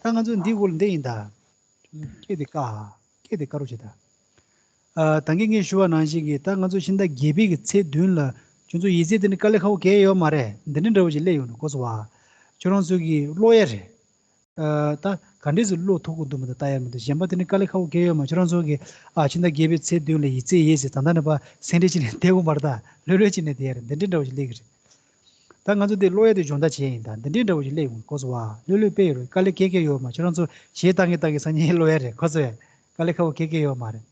ད་ང་ཚོ་འདི་འགོ་ལ་འདི་ཡིན་ད། སྐད་དེ་ཀ། སྐད་དེ་ཀ་རོ་བྱེད་ད། ཨ། ད་གིན་ངས་ཞུ་བ་ནང་བཞིན་གྱི། ད་ང་ཚོ་ཕྱི་ཟླ་བརྒྱད་པའི་གི་ཚེས་བདུན་ལ་ཁྱོད་ཚོ་ཡིག་ཚད་དེ་ནི་དཀའ་ལས་ཁག་པོ་གང་ཡོད་མ་རེད། འདི་འདྲ་འདྲ་བོ་ཞིག་སླེབས་ཡོང་ནས་གོ་སོང་བ། ཁྱོད་རང་ཚོ་གི་ཀློག་ཡ་རེད། ཨ། ད་ག་འདྲས་སེ་ཀློག་ཐུབ་ཀྱི་འདུག་མི་འདུག་ལྟ་ཡ་མི་འདུག་གཞན་པ་དེ་ནི་དཀའ་ལས་ཁག་པོ་གང་ཡོད་མ། ཁྱོད་རང་ཚོ་གི། ཨ། ཕྱི་ཟླ་བརྒྱད་པའི་ཚེས་བདུན་ལ་ཡིག་ཚད་ཡིན་ཟེར། ད་ལྟ་ནས་ཕར་སེང་ཁྲི་གཅིག་ནས་བསྡད་དགོས་མ་རེད། ད་ལྷོད་ལྷོད་ཅིག་ནས་བསྡད་ཡ་རེད། འདི་འདྲས་འདྲ་བོ་ཞིག་སླེབས་ཀྱི་རེད། ད་ང་ཚོ་འདི་ཀློག་ཡ་དེ་སྦྱོང་བརྡར་བྱས་ཡིན། ད་འདི་འདྲའི་འདྲ་བོ་ཞིག་སླེབས་ཡོང་གོ་སོང་བ། ལྷོད་ལྷོད་དཔེ་ཡོད་རེད། དཀའ་ལས་གང་གང་ཡོད་མ། ཁྱོད་རང་ཚོ་གཞས་བཏང་གིན་བཏང་གིན་སང་ཉིན་ཀློག་ཡ་རེད་གོ་སོང་བས། དཀའ་ལས་ཁག་པོ་གང་གང་ཡོད་མ་རེད།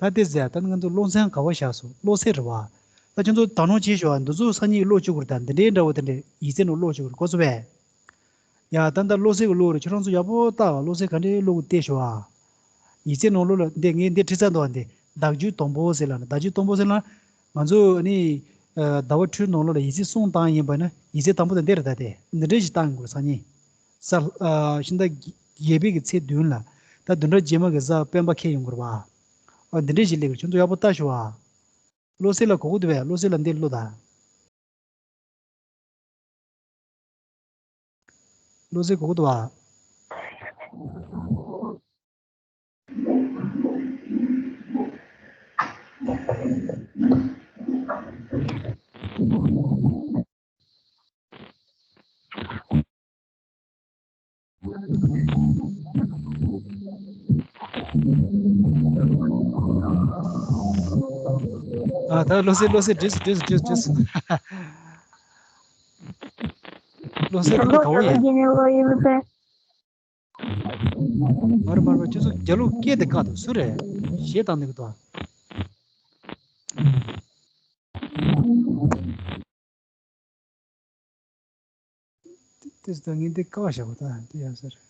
ད་དེ་ཟེར། ད་ང་ཚོ་ཀློག་མཚན་ག་པར་བཞག་སོང་། ཀློག་ཚད་རེད་བ། ད་ཁྱོད་ཚོ་ད་ནང་བྱས་ཤོག་ཨ། འདི་ཚོ་སང་ཉིན་ཀློག་བཅུག་དགོས་རེད། ད་འདི་འདྲའི་འདྲ་བོ་དེ་འདྲའི་ཡིག་ཚད་ནང་ཀློག་བཅུག་དགོས་རེད་གོ་སོང་བས། ཡ། ད་ལྟ་ཀློག་ཚད་ཀྱི་ཀློག་རེད། ཁྱོད་རང་ཚོ་ཡག་པོ་ལྟ་བ། ཀློག་ཚད་ག་འདྲའི་ཀློག་གི་བལྟས་ཤོག་ཨ། ཡིག་ཚད་ནང་ཀློག་ལ་འདི་ངས་འདི་བྲིས་ཚར་འདུག་ཨ། འདི་བརྡ་བརྒྱུད་དང་པོ་ཟེར་ལབ་ན། བརྡ་བརྒྱུད་དང་པོ་ཟེར་ན། ང་ཚོ་ནི། ཨ། ཟླ་བ་དྲུག་ནང་ལོགས་ལ་ཡིག་ཚད་གསུམ་བཏང་ཡིན་པ་ན། ཡིག་ཚད་དང་པོ་དེ་འདི་རེད། ད་དེ་འདི་འདྲས་ཞིག་བཏང་དགོས། སང་ཉིན་གཟའ། ཨ། ཕྱི་ཟླ་བརྒྱད་པའི་གི་ཚེས་བདུན་ལ། ད་བདུན་ཕྲག་རྗེས་མ་གི་གཟའ་སྤེན་པ་འཁེལ་ཡོང་གི་རེད་བ། ཨ། འདི་འདྲས་ཞིག་སླེབས་ཀྱི་རེད། ཁྱོད་ཚོ་ཡག་པོ་ལྟ་ཤོག་ཨ། ཀློག་ཚད་ལ་གོ་གི་འདུག་བས། ཀློག་ཚད་ལ་འདི་ཀློག་ད། ཀློག་ཚད་གོ་གི་འདུག་བ། ཨ། ད་ཀློག་ཚད་ཀློག་ཚད་འགྲིག་སོང་། འགྲིག་སོང་། འགྲིག་སོང་། འགྲིག་སོང་། ཀློག་ཚད་ཀློག་དགའ་བོ་ཡིན། མར་མར་མར། ཁྱོད་ཚོ་རྒྱབ་ལོགས་སྐད་དེ་བཀག་འདུག་སུ་རེད། གཞས་བཏང་འདུག་གི་འདུག་ཨ། དེ་དེ་ད་ངས་འདི་བཀག་བཞག་གོ། ད་འདི་ཡག་ས་རེད།